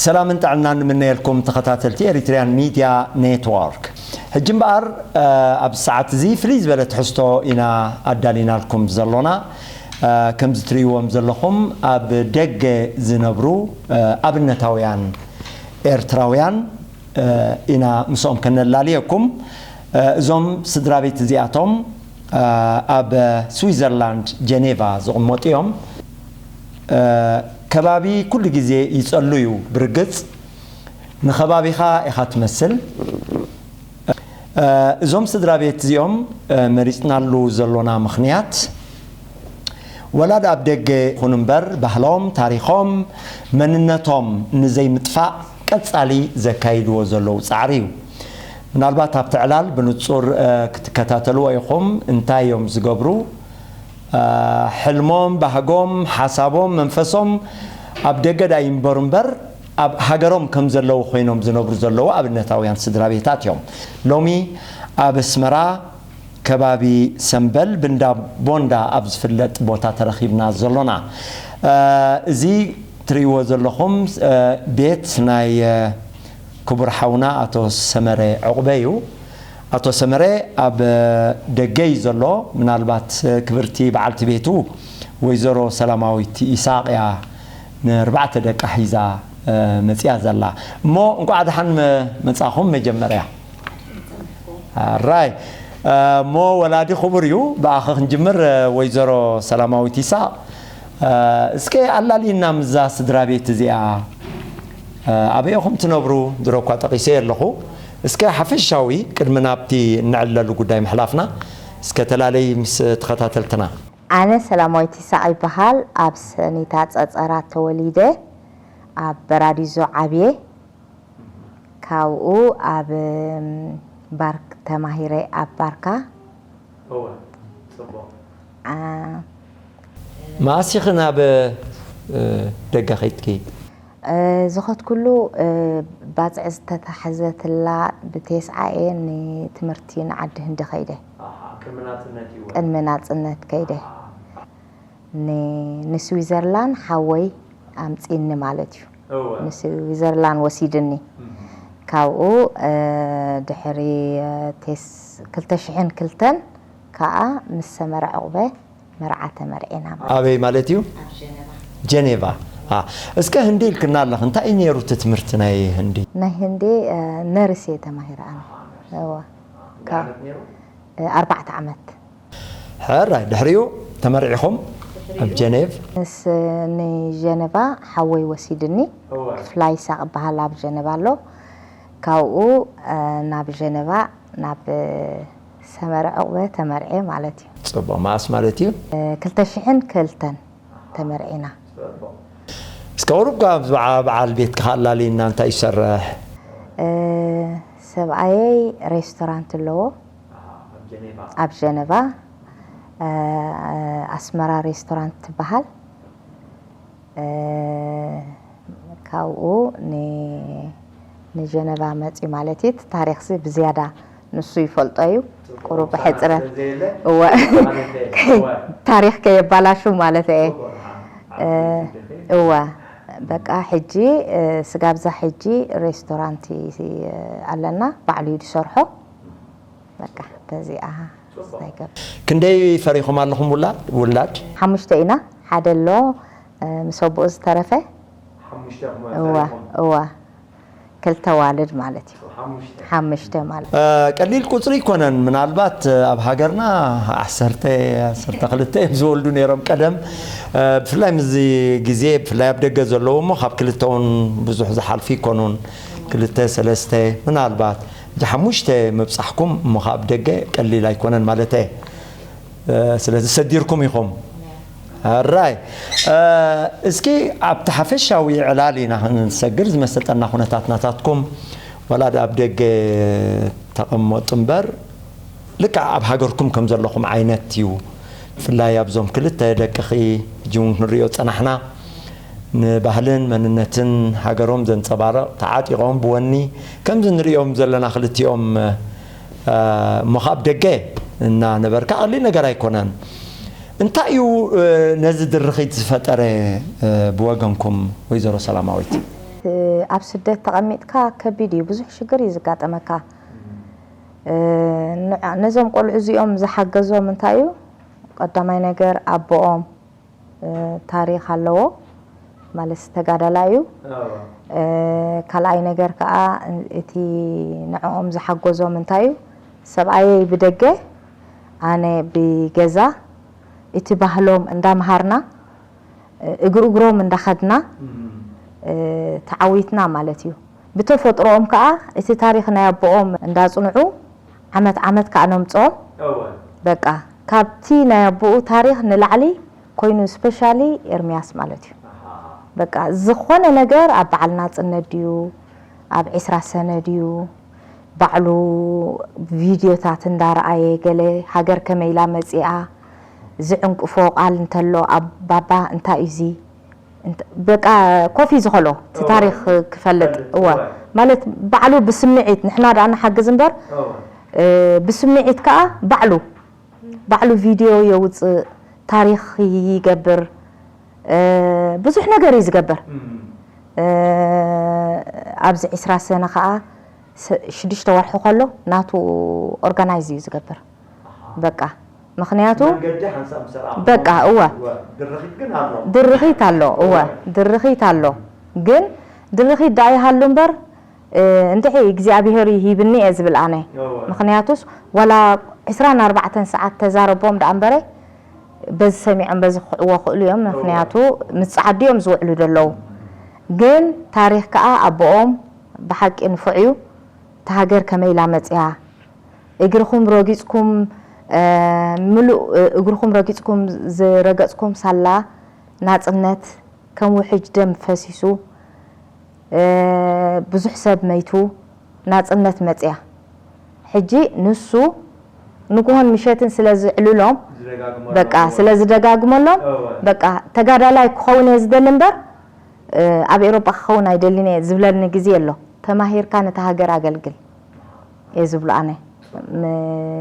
ሰላምን ጥዕናን ንምነየልኩም ተኸታተልቲ ኤሪትሪያን ሚድያ ኔትወርክ። ሕጂ እምበኣር ኣብ ሰዓት እዚ ፍልይ ዝበለ ትሕዝቶ ኢና ኣዳሊናልኩም ዘሎና። ከምዚ ትርእይዎም ዘለኹም ኣብ ደገ ዝነብሩ ኣብነታውያን ኤርትራውያን ኢና ምስኦም ከነላልየኩም። እዞም ስድራ ቤት እዚኣቶም ኣብ ስዊዘርላንድ ጀኔቫ ዝቕመጡ እዮም። ከባቢ ኩሉ ግዜ ይጸሉ እዩ። ብርግጽ ንኸባቢኻ ኢኻ ትመስል። እዞም ስድራ ቤት እዚኦም መሪጽናሉ ዘሎና ምኽንያት ወላ ኣብ ደገ ይኹን እምበር ባህሎም፣ ታሪኾም፣ መንነቶም ንዘይምጥፋእ ቀጻሊ ዘካይድዎ ዘለዉ ጻዕሪ እዩ። ምናልባት ኣብቲ ዕላል ብንጹር ክትከታተልዎ ኢኹም። እንታይ እዮም ዝገብሩ? ሕልሞም፣ ባህጎም፣ ሓሳቦም፣ መንፈሶም ኣብ ደገ ዳ ይንበሩ እምበር ኣብ ሃገሮም ከም ዘለዉ ኮይኖም ዝነብሩ ዘለዉ ኣብነታውያን ስድራ ቤታት እዮም። ሎሚ ኣብ ኣስመራ ከባቢ ሰምበል ብንዳ ቦንዳ ኣብ ዝፍለጥ ቦታ ተረኺብና ዘሎና። እዚ ትርእይዎ ዘለኹም ቤት ናይ ክቡር ሓውና ኣቶ ሰመረ ዕቑበ እዩ። ኣቶ ሰመረ ኣብ ደገ እዩ ዘሎ። ምናልባት ክብርቲ በዓልቲ ቤቱ ወይዘሮ ሰላማዊት ይስሃቕ እያ ንኣርባዕተ ደቃ ሒዛ መጺኣ ዘላ። እሞ እንቋዕ ደሓን መጻኹም። መጀመርያ ኣራይ እሞ ወላዲ ክቡር እዩ። ብኣኸ ክንጅምር። ወይዘሮ ሰላማዊት ይስሃቕ፣ እስከ ኣላልይና ምስዛ ስድራ ቤት እዚኣ። ኣበይ ኢኹም ትነብሩ? ድሮ እኳ ጠቒሰ ኣለኹ። እስከ ሓፈሻዊ ቅድሚ ናብቲ እንዕለሉ ጉዳይ ምሕላፍና እስከ ተላለይ ምስ ተኸታተልትና። ኣነ ሰላማዊት ይስሃቕ ይበሃል። ኣብ ሰኒታ ጸጸራ ተወሊደ፣ ኣብ በራዲዞ ዓብየ። ካብኡ ኣብ ባርክ ተማሂረ፣ ኣብ ባርካ። እወ፣ ጽቡቕ። መኣስ ኢኺ ናብ ደገ ከይድኪ? ዝኸድኩሉ ባጽዕ ዝተታሕዘትላ ብቴስዓ እየ ንትምህርቲ ንዓዲ ህንዲ ከይደ። ኣሃ፣ ቅድሚ ናጽነት እዩ። ቅድሚ ናጽነት ከይደ። ን-፣ ንስዊዘርላንድ ሓወይ ኣምጺኒ ማለት እዩ። እወ። ንስዊዘርላንድ ወሲድኒ። እም። ካብኡ፣ እ፣ ድሕሪ፣ እ፣ ቴስ-፣ ክልተ ሽሕን ክልተን ከኣ ምስ ሰመረ ዕቑበ መርዓ ተመርዒና ማለት። ኣበይ ማለት እዩ? ኣብ ጀነቫ። ጀኔቫ። አ፣ እስከ ህንዲ ኢልክና ኣለኽ። እንታይ እዩ ነይሩ እቲ ትምህርቲ ናይ ህንዲ? ናይ ህንዲ፣ እ፣ ነርስ እየ ተማሂረ ኣነ። እወ። እንታይ ዓመት ነይሩ? እ፣ ኣርባዕተ ዓመት። ሕራይ፣ ድሕሪኡ ተመርዒኹም ኣብ ጀኔቭ? ምስ ንጀነቫ ሓወይ ወሲድኒ። እወ። ክፍላይ ይሳቕ እበሃል ኣብ ጀነቫ ኣሎ። ካብኡ፣ እ፣ ናብ ጀነቫ፣ ናብ፣ እ፣ ሰመረ ዕቑበ ተመርዔ ማለት እዩ። ጽቡቕ። መኣስ ማለት እዩ? እ፣ ክልተ ሽሕን ክልተን ተመርዒና። ጽቡቕ። እስከ ቁሩብ ካብ በዓ-፣ በዓል ቤትካ ኣላልየና፣ እንታይ ይሰርሕ? እ፣ ሰብኣየይ ሬስቶራንት ኣለዎ። ኣብ ጀኔቫ? ኣብ ጀነቫ፣ እ፣ ኣስመራ ሬስቶራንት ትበሃል። እ፣ ካብኡ ን-፣ ንጀነቫ መጺኡ ማለት እዩ። እቲ ታሪኽሲ ብዝያዳ ንሱ ይፈልጦ እዩ። ጽቡቕ። ቁሩብ ሕጽረት። ስለ ዘየለ እወ። ማለት እዩ። እወ። ታሪኽ ከየባላሹ ማለት እየ። ጽቡቕ። እ፣ እወ። በቃ ሕጂ፣ እ፣ ስጋብ እዛ ሕጂ ሬስቶራንት ኣለና፣ ባዕሉ እዩ ዝሰርሖ። በቃ በዚኣ እንታይ ገብ-፣ ክንደይ ፈሪኹም ኣለኹም ውላድ? ውላድ? ሓሙሽተ ኢና። ሓደ ኣሎ፣ እ፣ ምስ ኣቦኡ ዝተረፈ። ሓሙሽተ እኹም እወ፣ ፈሪኹም? እወ። ክልተ ዋልድ ማለት እዩ። ሓሙሽተ። ሓሙሽተ ማለት። እ፣ ቀሊል ቁጽሪ ኣይኮነን። ምናልባት፣ እ፣ ኣብ ሃገርና ዓሰርተ፣ ዓሰርተ ክልተ እዮም ዝወልዱ ነይሮም ቀደም። እ፣ ብፍላይ ምስዚ ግዜ፣ ብፍላይ ኣብ ደገ ዘለዉ እሞ ካብ ክልተ እውን ብዙሕ ዝሓልፉ ኣይኮኑን። ክልተ፣ ሰለስተ፣ ምናልባት። ሕጂ ሓሙሽተ ምብጻሕኩም እሞ ከኣ ኣብ ደገ ቀሊል ኣይኮነን ማለተየ። እ፣ ስለዚ ሰዲርኩም ኢኹም። ኣራይ። እ፣ እስኪ ኣብቲ ሓፈሻዊ ዕላል ኢና ክንሰግር፣ ዝመሰጠና ኩነታት ናታትኩም፣ ዋላ ድ-፣ ኣብ ደገ ተቐመጡ እምበር፣ ልክዕ ኣብ ሃገርኩም ከም ዘለኹም ዓይነት እዩ። ብፍላይ ኣብዞም ክልተ ደቅኺ፣ ሕጂ እውን ክንሪኦ ጸናሕና፣ ንባህልን መንነትን ሃገሮም ዘንጸባርቕ፣ ተዓጢቖም ብወኒ፣ ከምዚ ንሪኦም ዘለና ክልቲኦም፣ እ፣ እሞ ካብ ደገ እናነበርካ ቀሊል ነገር ኣይኮነን። እንታይ እዩ፣ እ፣ ነዚ ድርኺት ዝፈጠረ፣ እ፣ ብወገንኩም ወይዘሮ ሰላማዊት? ኣብ ስደት ተቐሚጥካ ከቢድ እዩ፣ ብዙሕ ሽግር እዩ ዝጋጠመካ። እ፣ ንዓ-፣ ነዞም ቆልዑ እዚኦም ዝሓገዞም እንታይ እዩ? ቀዳማይ ነገር ኣቦኦም፣ እ፣ ታሪኽ ኣለዎ፣ ማለት ተጋዳላይ እዩ። እ፣ ካልኣይ ነገር ከዓ እቲ ንዕኦም ዝሓገዞም እንታይ እዩ? ሰብኣየይ ብደገ፣ ኣነ ብገዛ፣ እቲ ባህሎም እንዳምሃርና፣ እግሪ እግሮም እንዳኸድና፣ እ፣ ተዓዊትና ማለት እዩ። ብተፈጥሮኦም ከዓ እቲ ታሪኽ ናይ ኣቦኦም እንዳጽንዑ ዓመት ዓመት ከዓ ነምጽኦም። እወ። በቃ ካብቲ ናይ ኣቦኡ ታሪኽ ንላዕሊ ኮይኑ፣ ስፔሻሊ ኤርምያስ ማለት እዩ። ኣሃ። በቃ ዝኾነ ነገር ኣብ በዓል ናጽነት ድዩ፣ ኣብ ዒስራ ሰነ ድዩ፣ ባዕሉ ቪድዮታት እንዳረኣየ፣ ገለ ሃገር ከመይ ኢላ መጺኣ፣ ዝዕንቅፎ ቃል እንተሎ፣ ኣብ ባባ እንታይ እዩ እዚ? እንተ-፣ በቃ ኮፍ እዩ ዝኸሎ፣ እቲ እወ። ታሪኽ ክፈልጥ። ክፈልጥ፣ እወ። እወ። ማለት ባዕሉ ብስምዒት፣ ንሕና ደኣ ንሓግዝ እምበር፣ እወ። እ፣ ብስምዒት ከኣ ባዕሉ፣ ባዕሉ ቪድዮ የውጽእ፣ ታሪኽ ይገብር፣ እ፣ ብዙሕ ነገር እዩ ዝገብር። እም። እ፣ ኣብዚ ዒስራ ሰነ ከኣ ስ-፣ ሽዱሽተ ወርሒ ከሎ ናቱ ኦርጋናይዝ እዩ ዝገብር። በቃ ምኽንያቱ መንገዲ ሓንሳብ ምስ ረኣኹ በቃ፣ እወ። እወ፣ ድርኺት ግን ኣሎ። ድርኺት ኣሎ፣ እወ፣ እወ። ድርኺት ኣሎ። ግን ድርኺት ደኣ ይሃሉ እምበር፣ እ፣ እንድዒ እግዚኣብሄር እዩ ሂብኒ እየ ዝብል ኣነ። እወ። ምኽንያቱስ ዋላ ዕስራን ኣርባዕተን ሰዓት ተዛረቦም ደኣ እምበረ፣ በዚ ሰሚዖም በዚ ክኽዕዎ ክእሉ እዮም። እወ። ምኽንያቱ ምስ ጸዓዱ እዮም ዝውዕሉ ዘለዉ። ግን ታሪኽ ከኣ ኣቦኦም ብሓቂ ንፉዕ እዩ። እታ ሃገር ከመይ ኢላ መጽያ፣ እግርኹም ረጊጽኩም፣ እ፣ ምሉእ፣ እ፣ እግርኹም ረጊጽኩም ዝረገጽኩም ሳላ ናጽነት ከም ውሕጅ ደም ፈሲሱ፣ እ፣ ብዙሕ ሰብ መይቱ፣ ናጽነት መጽያ። ሕጂ ንሱ ንግሆን ምሸትን ስለ ዝዕልሎም፣ ዝደጋግመሎም በቃ እወ። ስለ ዝደጋግመሎም፣ እወ። በቃ ተጋዳላይ ክኸውን እየ ዝደሊ እምበር፣ እ፣ ኣብ ኤውሮጳ ክኸውን ኣይደልን እየ ዝብለኒ ግዜ ኣሎ። ተማሂርካ ነታ ሃገር ኣገልግል እየ ዝብሎ ኣነ። ም-፣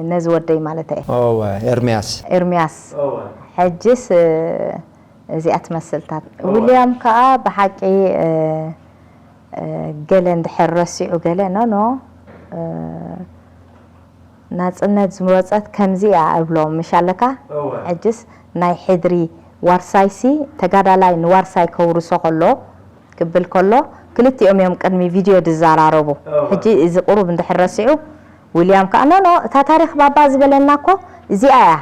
ነዚ ወደይ ማለት እየ። እወ፣ ኤርምያስ። ኤርምያስ። እወ። ሕጅስ፣ እ፣ እዚኣ ትመስልታት። እወ። ዊልያም ከኣ ብሓቂ፣ እ፣ እ፣ ገለ እንድሕር ረሲዑ ገለ፣ ኖ፣ ኖ፣ እ፣ ናጽነት ዝወጸት ከምዚ እያ እብሎ፣ ምሽ ኣለካ? እወ። ሕጅስ ናይ ሕድሪ ዋርሳይሲ ተጋዳላይ ንዋርሳይ ከውርሶ ከሎ፣ ክብል ከሎ፣ ክልቲኦም እዮም ቅድሚ ቪድዮ ዝዘራረቡ። እወ። ሕጂ እዚ ቁሩብ እንድሕር ረሲዑ፣ ዊልያም ከኣ፣ ኖ፣ ኖ፣ እታ ታሪኽ ባባ ዝበለና እኮ እዚኣ እያ።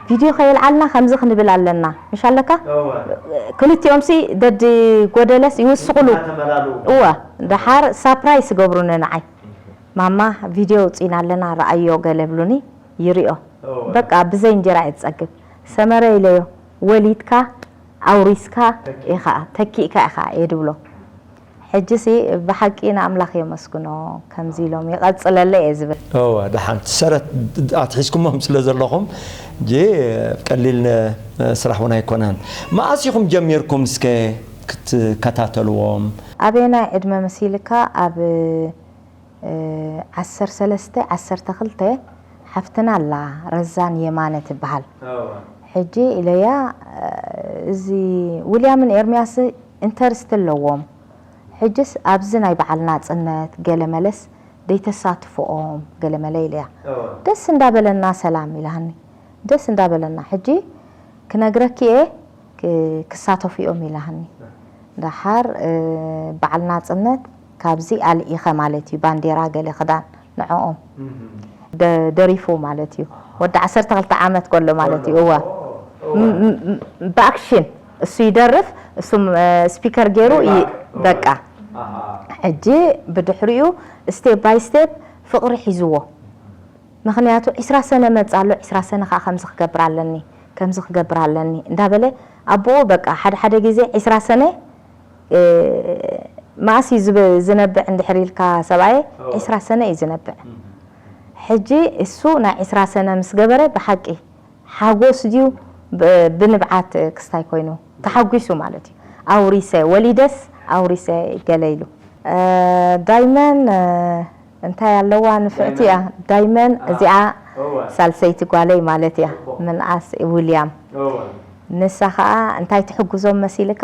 ቪድዮ ከየልዓልና ከምዚ ክንብል ኣለና። ምሽ ኣለካ? እወ። ክልቲኦምሲ ደዲ ጎደለስ ይውስኹሉ። እናተመላሉ። እወ፣ ደሓር ሳፕራይስ ይገብሩኒ ንዓይ። ማማ ቪድዮ ኣውጺእና ኣለና፣ ረኣዮ ገለ ብሉኒ፣ ይሪኦ። እወ። በቃ ብዘይ እንጀራ እየ ዝጸግብ። ሰመረ ኢለዮ፣ ወሊድካ፣ ኣውሪስካ ተኪ- ኢኻ፣ ተኪእካ ኢኻ እየ ድብሎ። ሕጂሲ ብሓቂ ንኣምላኽ የመስግኖ፣ ከምዚ ኢሎም ይቐጽለለይ እየ ዝብል። እወ፣ ደሓን ሰረት ኣትሒዝኩሞም ስለ ዘለኹም፣ ጂ ቀሊል ነ-፣ ስራሕ እውን ኣይኮነን። መኣስ ኢኹም ጀሚርኩም እስከ ክትከታተልዎም? ኣበየናይ ዕድመ መሲልካ? ኣብ እ፣ ዓሰርተ ሰለስተ፣ ዓሰርተ ክልተ ሓፍትና ኣላ፣ ረዛን የማነ ትበሃል። እወ። ሕጂ ኢለያ፣ እ፣ እዚ ዊልያምን ኤርምያስ ኢንተርስት ኣለዎም። ሕጅስ ኣብዚ ናይ በዓል ናጽነት ገለ መለስ ደይተሳትፍኦም ገለ መለ ኢለያ። እወ። ደስ እንዳበለና ሰላም ኢላሃኒ። ደስ እንዳበለና። ሕጂ ክነግረኪ እየ፣ ክ-፣ ክሳተፉ እዮም ኢላሃኒ። ደሓር፣ እ፣ በዓል ናጽነት ካብዚ ኣልኢኸ ማለት እዩ፣ ባንዴራ ገለ ክዳን ንዕኦም። እህ። ደ-፣ ደሪፉ ማለት እዩ። ወዲ ዓሰርተ ክልተ ዓመት ከሎ ማለት እዩ፣ እወ። እወ። ም-፣ ም-፣ ም-፣ ብኣክሽን እሱ ይደርፍ፣ እሱ፣ እ፣ ስፒከር ገይሩ ይ-፣ ፕሌይባክ፣ እወ። በቃ። ኣሃ። ሕጂ ብድሕሪኡ ስቴፕ ባይ ስቴፕ ፍቕሪ ሒዝዎ። ምኽንያቱ ዒስራ ሰነ መጽእ ኣሎ፣ ዒስራ ሰነ ኸኣ ከምዚ ክገብር ኣለኒ፣ ከምዚ ክገብር ኣለኒ እንዳበለ ኣቦኡ በቃ ሓደ ሓደ ግዜ ዒስራ ሰነ፣ እ፣ መኣስ እዩ ዝብ-፣ ዝነብዕ እንድሕር ኢልካ ሰብኣየ፣ እወ። ዒስራ ሰነ እዩ ዝነብዕ። እም። ሕጂ እሱ ናይ ዒስራ ሰነ ምስ ገበረ ብሓቂ ሓጎስ ድዩ ብ-፣ ብንብዓት ክስታይ ኮይኑ? ተሓጒሱ ማለት እዩ። ኣውሪሰ፣ ወሊደስ ኣውሪሰ ገለ ኢሉ። እ፣ ዳይመን፣ እ፣ እንታይ ኣለዋ ንፍዕቲ እያ። ዳይመን። ዳይመን፣ አ፣ እዚኣ እወ። ሳልሰይቲ ጓለይ ማለት እያ። እኮ። ምንኣስ ዊልያም። እወ። ንሳ ኸኣ እንታይ ትሕግዞም መሲልካ?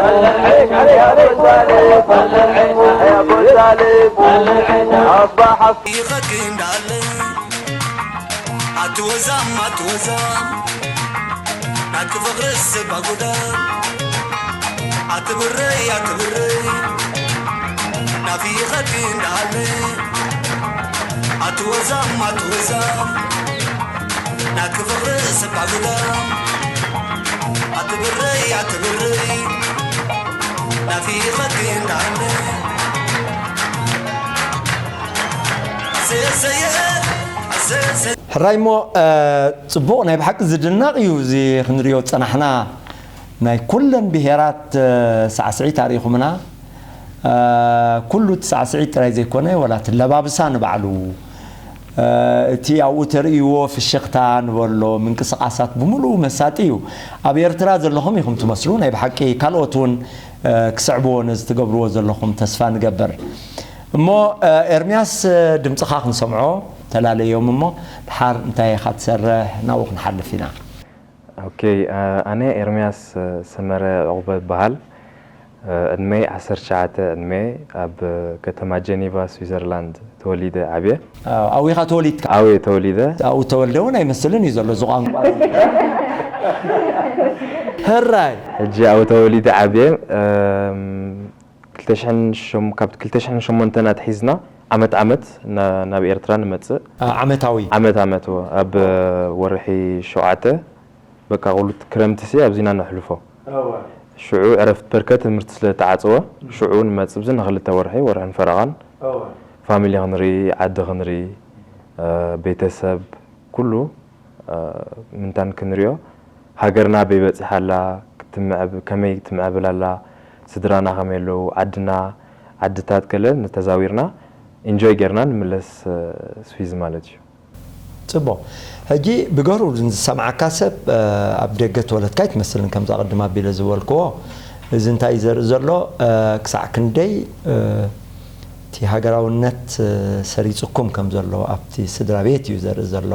خلي العيش عليها ليش سالب، خلي العيش يا ابو سالب، ابا حفص. ይኸድ እንዳለ ኣትወዛም ኣትወዛም ናትኪ ፍቕሪ ስባ ጉዳም ኣትብረይ ኣትብረይ ናፊኸኪ እንዳለ ኣትወዛም ኣትወዛም ናትኪ ፍቕሪ ስባ ጉዳም ኣትብረይ ኣትብረይ ናፊኸኪ እንዳለ ኣሰየሰየ ኣሰየሰየ ሕራይ እሞ ፅቡቕ ናይ ብሓቂ ዝድነቕ እዩ እዚ ክንሪኦ ዝፀናሕና ናይ ኩለን ብሄራት ሳዕስዒት ኣርኢኹምና ኩሉ እቲ ሳዕስዒት ጥራይ ዘይኮነ ወላ እቲ ለባብሳ ንባዕሉ እቲ ኣብኡ ተርእይዎ ፍሽኽታ ንበሎ ምንቅስቓሳት ብምሉኡ መሳጢ እዩ ኣብ ኤርትራ ዘለኹም ኢኹም ትመስሉ ናይ ብሓቂ ካልኦት እውን ክስዕብዎ ነዚ ትገብርዎ ዘለኹም ተስፋ ንገብር እሞ ኤርምያስ ድምፅኻ ክንሰምዖ ተላለዮም እሞ ድሓር እንታይ ኢኻ ትሰርሕ ናብኡ ክንሓልፍ ኢና። ኦኬ ኣነ ኤርምያስ ሰመረ ዕቑበ እበሃል። ዕድመይ ዓሰርተ ትሽዓተ ዕድመ ኣብ ከተማ ጀኒቫ ስዊዘርላንድ ተወሊደ ዓብየ። ኣብኡ ኢኻ ተወሊድካ? ኣብኡ እየ ተወሊደ። ኣብኡ ተወልደ እውን ኣይመስልን እዩ ዘሎ እዚ ቋንቋ። ሕራይ። ሕጂ ኣብኡ ተወሊደ ዓብየ። ካብ ክልተ ሽሕን ሸሞንተን ኣትሒዝና ዓመት ዓመት ናብ ኤርትራ ንመጽእ። ዓመታዊ። ዓመት ዓመት ኣብ ወርሒ ሸውዓተ በቃ ቁሉ ክረምቲ ሲ ኣብዚና ነሕልፎ። ሽዑ ዕረፍቲ በርከ ትምህርቲ ስለ ተዓጽወ ሽዑ ንመጽእ ብዚ ንክልተ ወርሒ ወርሕን ፈረቓን ፋሚሊ ክንርኢ ዓዲ ክንርኢ ቤተሰብ ኩሉ ምንታን ክንሪኦ ሃገርና ኣበይ በጺሓ ኣላ ትምዕብ-፣ ከመይ ትምዕብል ኣላ፣ ስድራና ከመይ ኣለዉ፣ ዓድና፣ ዓድታት ገለ ንተዛዊርና ኢንጆይ ጌርና ንምለስ፣ እ፣ ስዊዝ ማለት እዩ። ጽቡቕ። ሕጂ ብገሩ ዝሰምዓካ ሰብ፣ እ፣ ኣብ ደገ ተወለድካ ኣይትመስልን፣ ከምዛ ቅድም ኣቢለ ዝበልክዎ። እዚ እንታይ እዩ ዘርኢ ዘሎ? እ፣ ክሳዕ ክንደይ፣ እ፣ እቲ ሃገራውነት፣ እ፣ ሰሪጹኩም ከም ዘሎ ኣብቲ ስድራ ቤት እዩ ዘርኢ ዘሎ።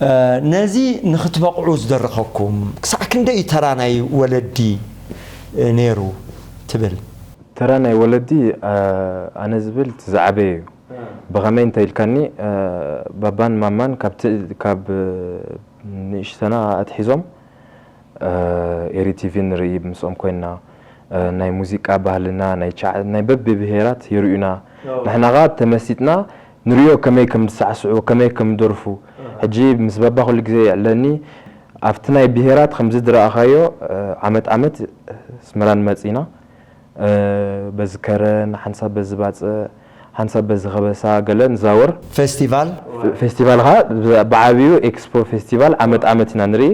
እ፣ ነዚ ንኽትበቕዑ ዝደረኸኩም ክሳዕ ክንደይ እዩ ተራ ናይ ወለዲ፣ እ፣ ነይሩ ትብል? ተራ ናይ ወለዲ፣ እ፣ ኣነ ዝብል እቲ ዝዓበየ እዩ። ብኸመይ እንተ ኢልካኒ፣ እ፣ ባባን ማማን ካብቲ፣ ካብ፣ እ፣ ንእሽተና ኣትሒዞም፣ እ፣ ኤሪ ቲቪ ንርኢ፣ ምስኦም ኮይንና፣ እ፣ ናይ ሙዚቃ ባህልና፣ ናይ ቻ-፣ ናይ በብብሄራት የርእዩና። ኦ። ንሕና ኸኣ ተመሲጥና ንርእዮ ከመይ ከም ዝሳዕስዑ፣ ከመይ ከም ዝደርፉ። እ። ሕጂ ምስ ባባ ኩሉ ግዜ የዕለኒ፣ ኣብቲ ናይ ብሄራት ከምዚ ዝረኣኻዮ፣ እ፣ ዓመት ዓመት ኣስመራ ንመጽእ ኢና። እ፣ በዚ ከረን፣ ሓንሳብ በዚ ባጽዕ፣ ሓንሳብ በዚ ከበሳ ገለ ንዛወር። ፌስቲቫል? ፌ-፣ ፌስቲቫል ኸኣ ብ-፣ ብዓብዩ ኤክስፖ ፌስቲቫል ዓመት ዓመት ኢና ንርኢ።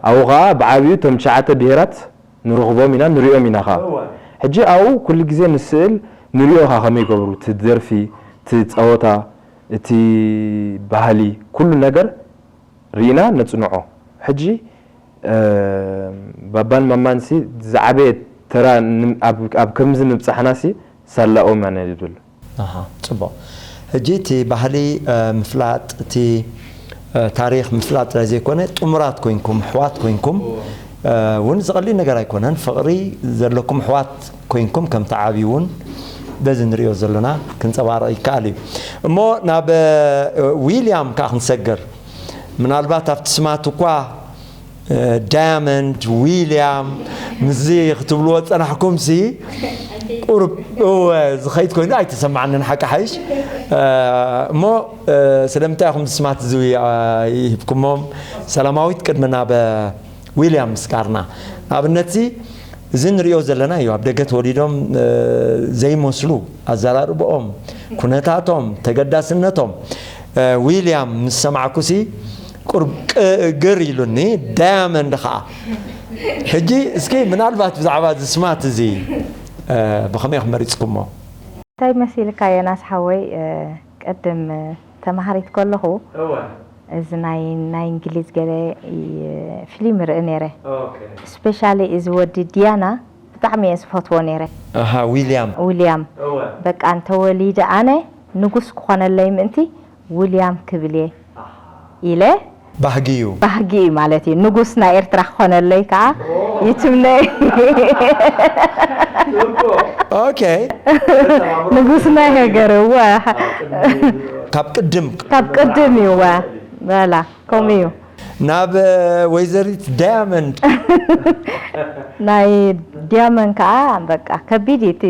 ኣብኡ ኸኣ ብዓብዩ እቶም ትሽዓተ ብሄራት ንረኽቦም ኢና፣ ንሪኦም ኢና ኸኣ። እወ። ሕጂ ኣብኡ ኩሉ ግዜ ንስእል፣ ንሪኦ ኸኣ ከመይ ይገብሩ፣ እቲ ደርፊ፣ እቲ ጸወታ፣ እቲ ባህሊ፣ ኩሉ ነገር ርኢና ነጽንዖ። ሕጂ፣ እ፣ ባባን ማማንሲ ዝዓበየ ተራ ን-፣ ኣብ፣ ኣብ ከምዚ ምብጻሕናሲ ሳላኦም ኣነ ዝብል። ኣሃ፣ ጽቡቕ። ሕጂ እቲ ባህሊ፣ እ፣ ምፍላጥ፣ እቲ፣ እ፣ ታሪኽ ምፍላጥ ጥራይ ዘይኮነ፣ ጥሙራት ኮይንኩም፣ ኣሕዋት ኮይንኩም፣ እዎ። እ፣ እውን ዝቐሊል ነገር ኣይኮነን። ፍቕሪ ዘለኩም ኣሕዋት ኮይንኩም ከም ትዓብዩ እውን በዚ ንሪኦ ዘለና ክንጸባረቕ ይከኣል እዩ። እሞ ናብ፣ እ፣ ዊልያም ከኣ ክንሰግር። ምናልባት ኣብቲ ስማት እኳ፣ እ፣ ዳያመንድ፣ ዊልያም፣ ምስዚ ክትብልዎ ጸናሕኩምሲ፣ ቁሩብ፣ እወ፣ ዝኸይድ ኮይኑ ኣይተሰማዓንን ሓቂ ሓይሽ። እ፣ እሞ፣ እ፣ ስለምንታይ ኢኹም ስማት እዚ፣ እ፣ ሂብኩሞም? ሰላማዊት፣ ቅድሚ ናብ ዊልያም ምስጋርና። ንኣብነትሲ፣ እዚ ንሪኦ ዘለና እዩ። ኣብ ደገ ተወሊዶም፣ እ፣ ዘይመስሉ ኣዘራርብኦም፣ ኩነታቶም፣ ተገዳስነቶም። እ፣ ዊልያም ምስ ሰማዕኩሲ ቁርብ ቅ-፣ ግር ኢሉኒ፣ ዳያመንድ ኸኣ። ሕጂ እስኪ ምናልባት ብዛዕባ እዚ ስማት እዚ፣ እ፣ ብኸመይ ኢኹም መሪጽኩሞ? እንታይ መሲልካ ዮናስ ሓወይ፣ እ፣ ቅድም፣ እ፣ ተማሃሪት ከለኹ እወ። እዚ ናይ፣ ናይ እንግሊዝ ገለ ይ-፣ ፊልም ይርኢ ነይረ። ኦኬ። ስፔሻሊ እዚ ወዲ ዲያና ብጣዕሚ እየ ዝፈትዎ ነይረ። ኣሃ፣ ዊልያም። ዊልያም። እወ። በቃ እንተወሊደ ኣነ ንጉስ ክኾነለይ ምእንቲ ዊልያም ክብል እየ ኣሃ። ኢለ። ባህጊ እዩ። ባህጊ እዩ ማለት እዩ። ንጉስ ናይ ኤርትራ ክኾነለይ ከዓ ይትምነ። ጽቡቕ። ኦኬ። ንጉስ ናይ ሃገር፣ እወ። ካብ ቅድም። ካብ ቅድም እዩ፣ እወ። በላ፣ ከምኡ እዩ። ናብ፣ እ፣ ወይዘሪት ዳያመንድ። ናይ ዲያመን ከዓ በቃ ከቢድ እዩ እቲ፣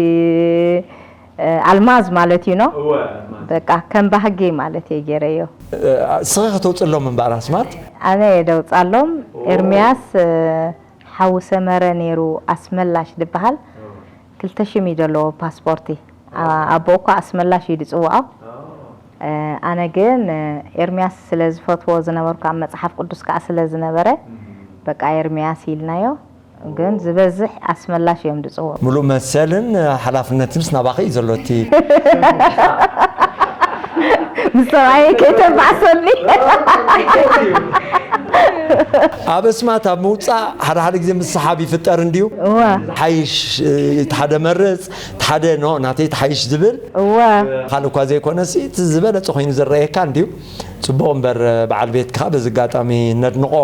እ፣ ኣልማዝ ማለት እዩ፣ ኖ? እወ፣ ኣልማዝ። በቃ ከም ባህጊ ማለት እየ ገይረዮ። እ፣ ስኺ ከተውፅሎም እምበኣር ኣስማት? ኣነ እየ ደውፃሎም። ኦ። ኤርምያስ፣ እ፣ ሓው ሰመረ ነይሩ፣ ኣስመላሽ ዝበሃል። ኦ። ክልተ ሽም እዩ ዘለዎ ፓስፖርቲ። ኦ። ኣ-፣ ኣቦኡ እኳ ኣስመላሽ እዩ ዝፅውዖ። ኦ። እ፣ ኣነ ግን፣ እ፣ ኤርምያስ ስለ ዝፈትዎ ዝነበርኩ፣ ኣብ መጽሓፍ ቅዱስ ከኣ ስለ ዝነበረ፣ እም። በቃ ኤርምያስ ኢልናዮ። ግን ዝበዝሕ ኣስመላሽ እዮም ዝጽውዑ። ምሉእ መሰልን ሓላፍነትንስ ናባኺ እዩ ዘሎ እቲ። ምስ ሰብኣየይ ከይተባዕሰኒ። ኣብ ኣስማት ኣብ ምውጻእ ሓደ ሓደ ግዜ ምስሓብ ይፍጠር እንድዩ። እወ። ሓይሽ፣ እቲ ሓደ መርጽ፣ እቲ ሓደ ኖ፣ ናተይ ትሓይሽ ዝብል። እወ። ካልእ እኳ ዘይኮነሲ፣ እቲ ዝበለጸ ኮይኑ ዝረኣየካ እንድዩ። ጽቡቕ እምበር፣ በዓል ቤትካ በዚ ኣጋጣሚ ነድንቖ።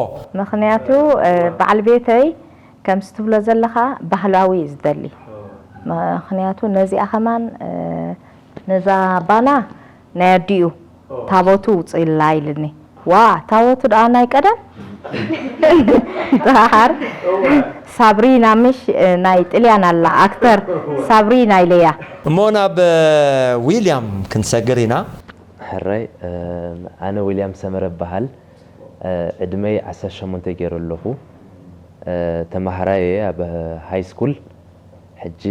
ምኽንያቱ፣ እ፣ በዓል ቤተይ ከምዚ ትብሎ ዘለኻ ባህላዊ እዩ ዝደሊ። ምኽንያቱ ነዚኣ ከማን፣ እ፣ ነዛ ባና ናይ ኣዲኡ ታቦቱ ውፅእላ ኢልኒ። ዋ፣ ታቦቱ ደኣ ናይ ቀደም? ደሓር ሳብሪና ምሽ፣ እ፣ ናይ ጥልያን ኣላ ኣክተር ሳብሪና ኢለያ። እሞ ናብ፣ እ፣ ዊልያም ክንሰግር ኢና። ሕራይ፣ እ፣ ኣነ ዊልያም ሰመረ እበሃል። እ፣ ዕድመይ ዓሰርተ ሸሞንተ ገይረ ኣለኹ። እ፣ ተማሃራይ እየ ኣብ ሃይ ስኩል። ሕጂ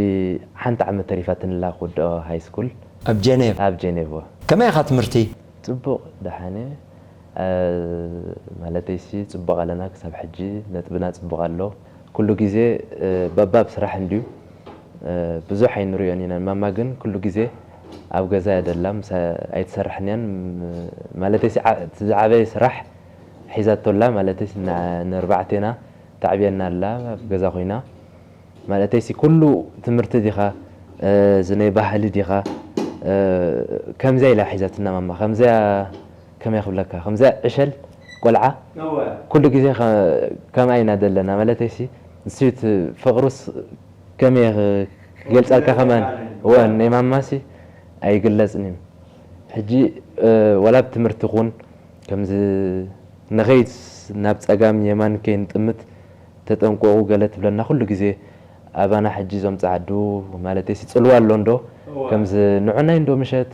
ሓንቲ ዓመት ተሪፋትንላ ክውድኦ ሃይ ስኩል። ኣብ ጀኔቭ? ኣብ ጀኔቭ። ከመይ ኢኻ ትምህርቲ? ጽቡቕ፣ ደሓን እየ። እ፣ ማለተይሲ ጽቡቕ ኣለና ክሳብ ሕጂ፣ ነጥብና ጽቡቕ ኣሎ። ኩሉ ግዜ በባብ ስራሕ እንድዩ። ብዙሕ ኣይንሪኦን ኢና። ማማ ግን ኩሉ ግዜ ኣብ ገዛ እያ ደላ፣ ምስ ኣይትሰርሕን እያን። ማለተይሲ እቲ ዝዓበየ ስራሕ ሒዛቶ ኣላ። ማለተይሲ ንኣርባዕቴና ተዕብየና ኣላ ኣብ ገዛ ኮይና። ማለተይሲ ኩሉ ትምህርቲ ዲኻ፣ እዚ ናይ ባህሊ ዲኻ፣ ከምዚያ ኢላ ሒዛትና ማማ። ከምዚያ ከመይ ክብለካ፣ ከምዚኣ ዕሸል ቆልዓ ኩሉ ግዜ ከምኣ ኢና ዘለና። ማለተይሲ ንሱ እቲ ፍቕሩስ ከመይ ክገልጸልካ ከማን፣ እወ፣ ናይ ማማሲ ኣይግለጽን እዩ። ሕጂ ዋላ ብትምህርቲ ኹን ከምዚ ንኸይድ ናብ ጸጋም የማን ከይንጥምት ተጠንቀቑ ገለ ትብለና ኩሉ ግዜ። ኣባና ሕጂ እዞም ጸዓዱ ማለተይሲ ጽልዋ ኣሎ እንዶ ከምዚ ንዑናይ እንዶ ምሸት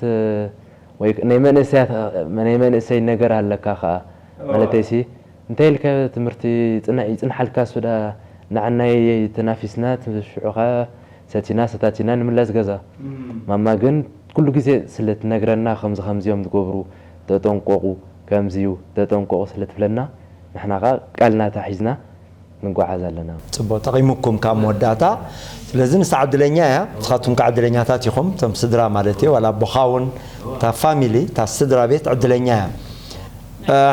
ወይ ናይ መንእሰያት ናይ መንእሰይ ነገር ኣለካ ከኣ ማለተይሲ እንታይ ኢልካ ትምህርቲ ይጽንሓልካ ሱዳ ንዓናይ ተናፊስና ሽዑኻ ሰቲና ሰታቲና ንምለስ ገዛ። ማማ ግን ኩሉ ግዜ ስለ ትነግረና ከምዚ ከምዚኦም ዝገብሩ ተጠንቀቑ ከምዚ እዩ ተጠንቀቑ ስለ ትብለና ንሕና ከኣ ቃልና ተሒዝና ንጓዓዝ ኣለና። ጽቡቕ ጠቒሙኩም ካብ መወዳእታ። ስለዚ ንሳ ዕድለኛ እያ፣ ንስኻትኩም ከ ዕድለኛታት ኢኹም፣ እቶም ስድራ ማለት እየ፣ ዋላ ኣቦኻ እውን እታ ፋሚሊ እታ ስድራ ቤት ዕድለኛ እያ።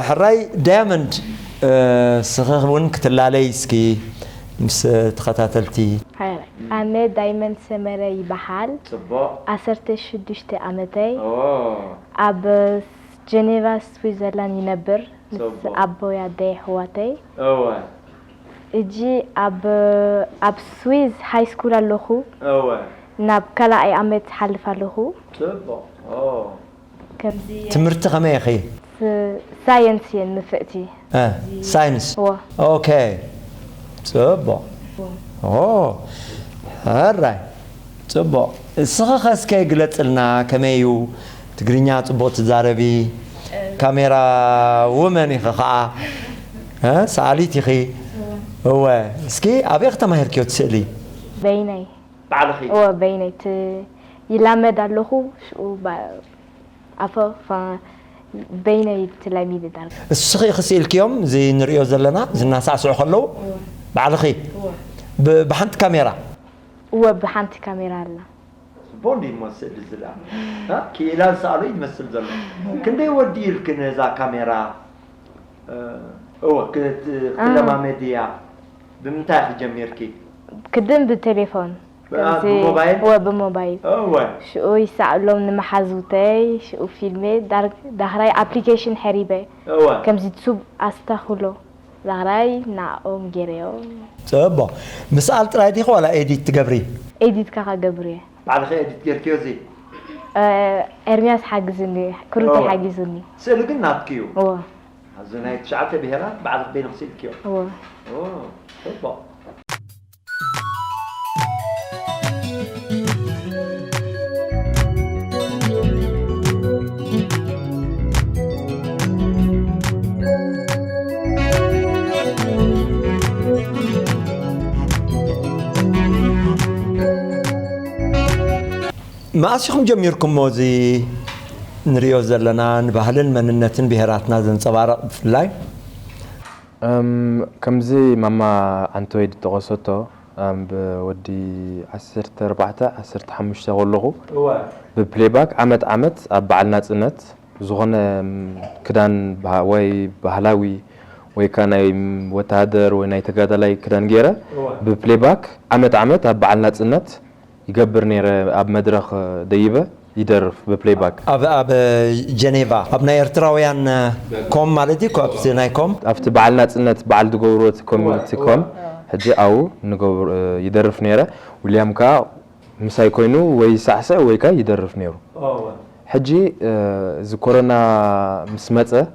ሕራይ ዳያመንድ ስኺ እውን ክትላለይ እስኪ ምስ ተኸታተልቲ። ሕራይ ኣነ ዳይመንድ ሰመረ ይበሃል። ጽቡቕ። ዓሰርተ ሽዱሽተ ዓመተይ። ኣብ ጀኔቫ ስዊዘርላንድ ይነብር ምስ ኣቦይ ኣደይ ኣሕዋተይ። እወ። እጂ ኣብ ኣብ ስዊዝ ሃይ ስኩል ኣለኹ። እወ። ናብ ካልኣይ ዓመት ሓልፍ ኣለኹ። ጽቡቕ። ኦ። ከምዚ ትምህርቲ ከመይ ኢኺ? ስ- ሳየንስ እየን ንፍዕቲ። እ፣ ሳይንስ። እወ። ኦኬ። ጽቡቕ። ኦ። ሕራይ። ጽቡቕ። እስኺ ኸ እስከ ግለጽልና፣ ከመይ እዩ? ትግርኛ ጽቡቕ ትዛረቢ፣ ካሜራ ውመን ኢኺ ኸዓ። እ? ሰኣሊት ኢኺ። እወ። እስኪ ኣበይ ተማሂርክዮ እቲ ስእሊ? በይነይ። ባዕልኺ? እወ፣ በይነይ። ት- ይላመድ ኣለኹ፣ ሽኡ ባ- ኣፈ ፋ- በይነይ ትላሚድ ዳርጋ። እስኺ ኢኺ ስኢልክዮም፣ እዚ ንርእዮ ዘለና፣ እዚ እናሳዕስዑ ከለዉ? እወ። ባዕልኺ? እወ። ብ- ብሓንቲ ካሜራ? እወ፣ ብሓንቲ ካሜራ ኣላ። ጽቡቕ እንድዩ እሞ ስእሊ እዚ ደኣ። እ? ክኢላ ዝሰኣሎ እዩ ዝመስል ዘሎ። ክንደይ ወዲ ኢልኪ ነዛ ካሜራ፣ እ፣ እወ፣ ክት- ክትለማመድያ ብምንታይ ኢኺ ጀሚርኪ? ቅድም ብቴሌፎን። ብ- አ፣ ከምዚ ብሞባይል? እወ፣ ብሞባይል። እወ። ሽኡ ይሰኣሎም ንመሓዙተይ፣ ሽኡ ፊልሜ፣ ዳር- ዳሕራይ ኣፕሊኬሽን ሕሪበ። እወ። ከምዚ ቱብ ኣስተኽሎ። ዛህራይ ንዕኦም ገይረዮም። ጽቡቕ። ምስኣል ጥራይ ዲኺ ዋላ ኤዲት ትገብሪ? ኤዲት ከኣ ክገብር እየ። ባዕልኺ ኤዲት ጌርክዮ እዚ? እ፣ ኤርምያስ ሓግዝኒ፣ ክሩተይ እወ። ሓጊዙኒ። ስእሊ ግን ናትኪ እዩ? እወ። ኣብዚ ናይ ትሽዓተ ብሄራት ባዕልኺ በይንኺ ስኢልክዮ? እወ። ኦ፣ ጽቡቕ። መኣስ ኢኹም ጀሚርኩሞ እዚ ንሪኦ ዘለና ንባህልን መንነትን ብሄራትና ዘንጸባርቕ ብፍላይ? እም፣ ከምዚ ማማ ዓንተወይ ዝጠቐሰቶ፣ እም፣ ብወዲ ዓሰርተ ኣርባዕተ፣ ዓሰርተ ሓሙሽተ ከለኹ እወ። ብፕሌይባክ ዓመት ዓመት ኣብ በዓል ናጽነት ዝኾነ፣ እም፣ ክዳን ባህ-፣ ወይ ባህላዊ ወይ ከኣ ናይ ወተሃደር ወይ ናይ ተጋዳላይ ክዳን ገይረ እወ። ብፕሌይባክ ዓመት ዓመት ኣብ በዓል ናጽነት ይገብር ነይረ። ኣብ መድረኽ ደይበ ይደርፍ ብፕሌይባክ። ኣብ፣ ኣብ ጀኔቫ ኣብ ናይ ኤርትራውያን ኮም ማለት እዩ፣ ኣብቲ ናይ ኮም። ኣብቲ በዓል ናጽነት በዓል ዝገብርዎ እቲ ኮሚኒቲ እወ፣ ኮም፣ እወ። ሕጂ ኣብኡ ንገብር-፣ ይደርፍ ነይረ። ዊልያም ከኣ ምሳይ ኮይኑ ወይ ይሳዕስዕ ወይ ከኣ ይደርፍ ነይሩ። እወ። ሕጂ፣ እ፣ እዚ ኮሮና ምስ መጸ፣ እ።